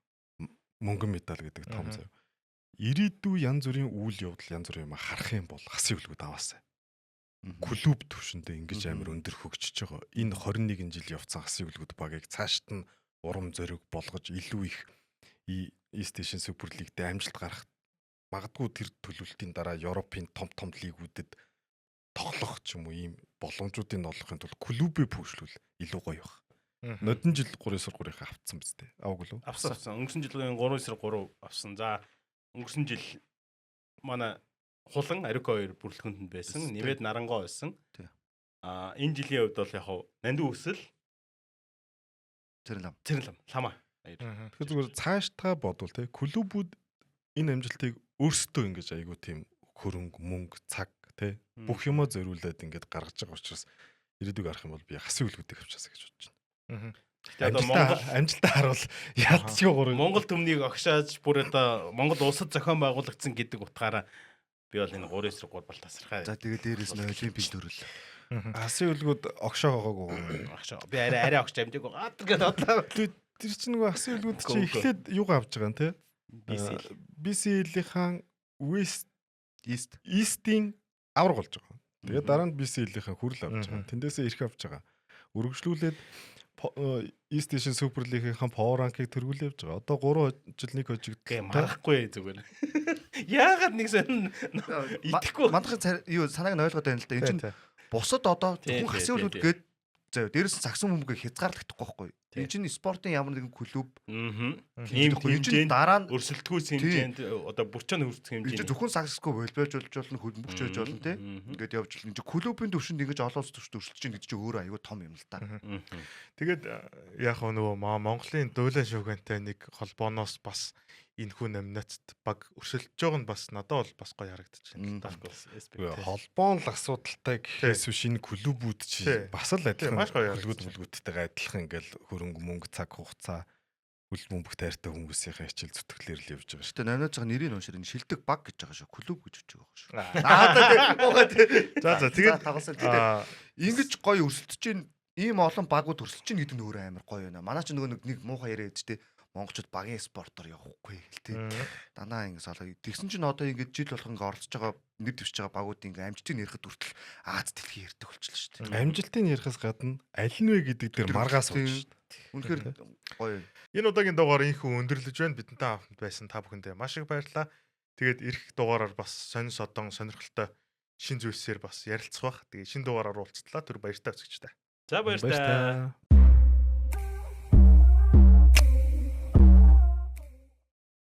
мөнгөн медаль гэдэг том зав. Ирээдүй янз бүрийн үйл явдал янз бүрийн юм харах юм бол хасын үлгүүд аваасай. Клуб төвшөндөө ингэж амар өндөр хөгжиж байгаа. Энэ 21 жил явцсан хасын үлгүүд багийг цаашд нь урам зориг болгож илүү их East Asian Super League-д амжилт гаргах магадгүй тэр төлөвлөлтийн дараа Европын том том лигүүдэд тоглох ч юм уу ийм боломжуудыг олохын тулд клубээ пүүшлүүл илүү гоё байх. Нодон жил 3-9 3-ыг авцсан биз дээ. Аваагүй лүү? Авсан авсан. Өнгөрсөн жилийн 3-9 3 авсан. За өнгөрсөн жил манай Хулан Ариука 2 бүрэлдэхүүнтэнд байсан. Нэмээд Нарангоо байсан. Аа энэ жилийн хувьд бол яг хав Нандин Өсөл Цэрэн лам. Цэрэн лам лама. Тэгэхээр зүгээр цаашдаа бодвол те клубүүд энэ амжилтыг өөрсдөө ингэж айгүй тийм хөрөнгө мөнгө цаг те бүх юмаа зориулаад ингээд гаргаж байгаа учраас ирээдүйг харах юм бол би хасын үлгүүдийг авчаасаа гэж бодож байна. Гэтэ одоо Монгол амжилтаа харуул яалтчгүй гурав. Монгол төмнийг огшааж бүр одоо Монгол улсад зохион байгуулагдсан гэдэг утгаараа би бол энэ 3-9 3 бол тасархай. За тэгээд дээрэс нь олимпийн төрөл. Хасын үлгүүд огшоогоогүй. Огшоо. Би арай арай огш амжаагүй. Аа гэдэг бодлоо. Тэр чинь нөгөө хасын үлгүүд чи эхлээд юугаа авч байгаа юм те? BCL. BCL-ийн West East East-ийн авраг болж байгаа. Тэгээд дараа нь BCL-ийн хүрэл авч байгаа. Тэндээсээ эрх авч байгаа. Үргэлжлүүлээд East Asian Super League-ийн Power Rank-ыг төргүүлээ явж байгаа. Одоо 3 жил нэг хожигдол. Марахгүй зүгээр. Яагаад нэг сонин идэхгүй. Мандахын юу санааг нь ойлгоод байна л да. Энэ чинь бусад одоо зөвхөн хасын үлгүүд гээд заяа дээрээс нь сагсан бөмбөг хязгаарлагдахгүй байхгүй. Энэ чинь спортын ямар нэгэн клуб ийм хэмжээнд дараа нь өрсөлдөхүйц хэмжээнд одоо бүрчэн хөрцөх энэ хэмжээнд чинь зөвхөн сагсгүй волейболжуулж болно, хөлбөмбөгч хийж болно тий. Ингээд явж болно. Энэ чинь клубын төвшөнд ингэж олон улс төвшөнд өрсөлдөж чинь гэдэг чинь өөрөө аюу том юм л да. Тэгээд яг нөгөө Монголын дуулан шүүгэнтэй нэг холбооноос бас энэхүү номинацид баг өрсөлдөж байгаа нь бас надад бол бас гоё харагдаж байна л да. Холбоон л асуудалтай гэхээс биш энэ клубүүд чи бас л адилхан маш гоё клубүүд мүлгүүдтэйгээ адилхан ингээл хөрөнгө мөнгө цаг хугацаа үл бөмбөг тайртай хүмүүсийнхээ хичээл зүтгэлээр л явж байгаа шүү. Гэтэ номинацийн байгаа нэрийг уншаар энэ шилдэг баг гэж байгаа шүү. Клуб гэж үчиг байгаа шүү. Аа тий. За за тэгээд тагалсан. Тэгээд ингэж гоё өрсөлдөж чинь ийм олон багууд өрсөлдөж чинь гэдэг нь өөрөө амар гоё байна. Манай ч нөгөө нэг муухай яриа ээж тий. Монголчууд багийн спортоор явахгүй гэл тий. Данаа ингэ солоо. Тэгсэн чинь одоо ингэ жил болгон ингэ оролцож байгаа нэр дэвшиж байгаа багууд ингэ амжилтыг ярихад хүртэл Аз дэлхий ярьдаг болчихлоо шүү дээ. Амжилтыг ярихаас гадна аль нь вэ гэдэг дээр маргаа сууж шүү дээ. Үнэхээр гоё. Энэ удаагийн дугаар инхүү өндөрлөж байна. Бидэнтэй хамт байсан та бүхэндээ маш их баярлалаа. Тэгээд ирэх дугаараар бас сонин содон сонирхолтой шин зүйлсээр бас ярилцах бах. Тэгээд шин дугаараар уулзтлаа. Түр баяртай үзэгчтэй. За баяртай.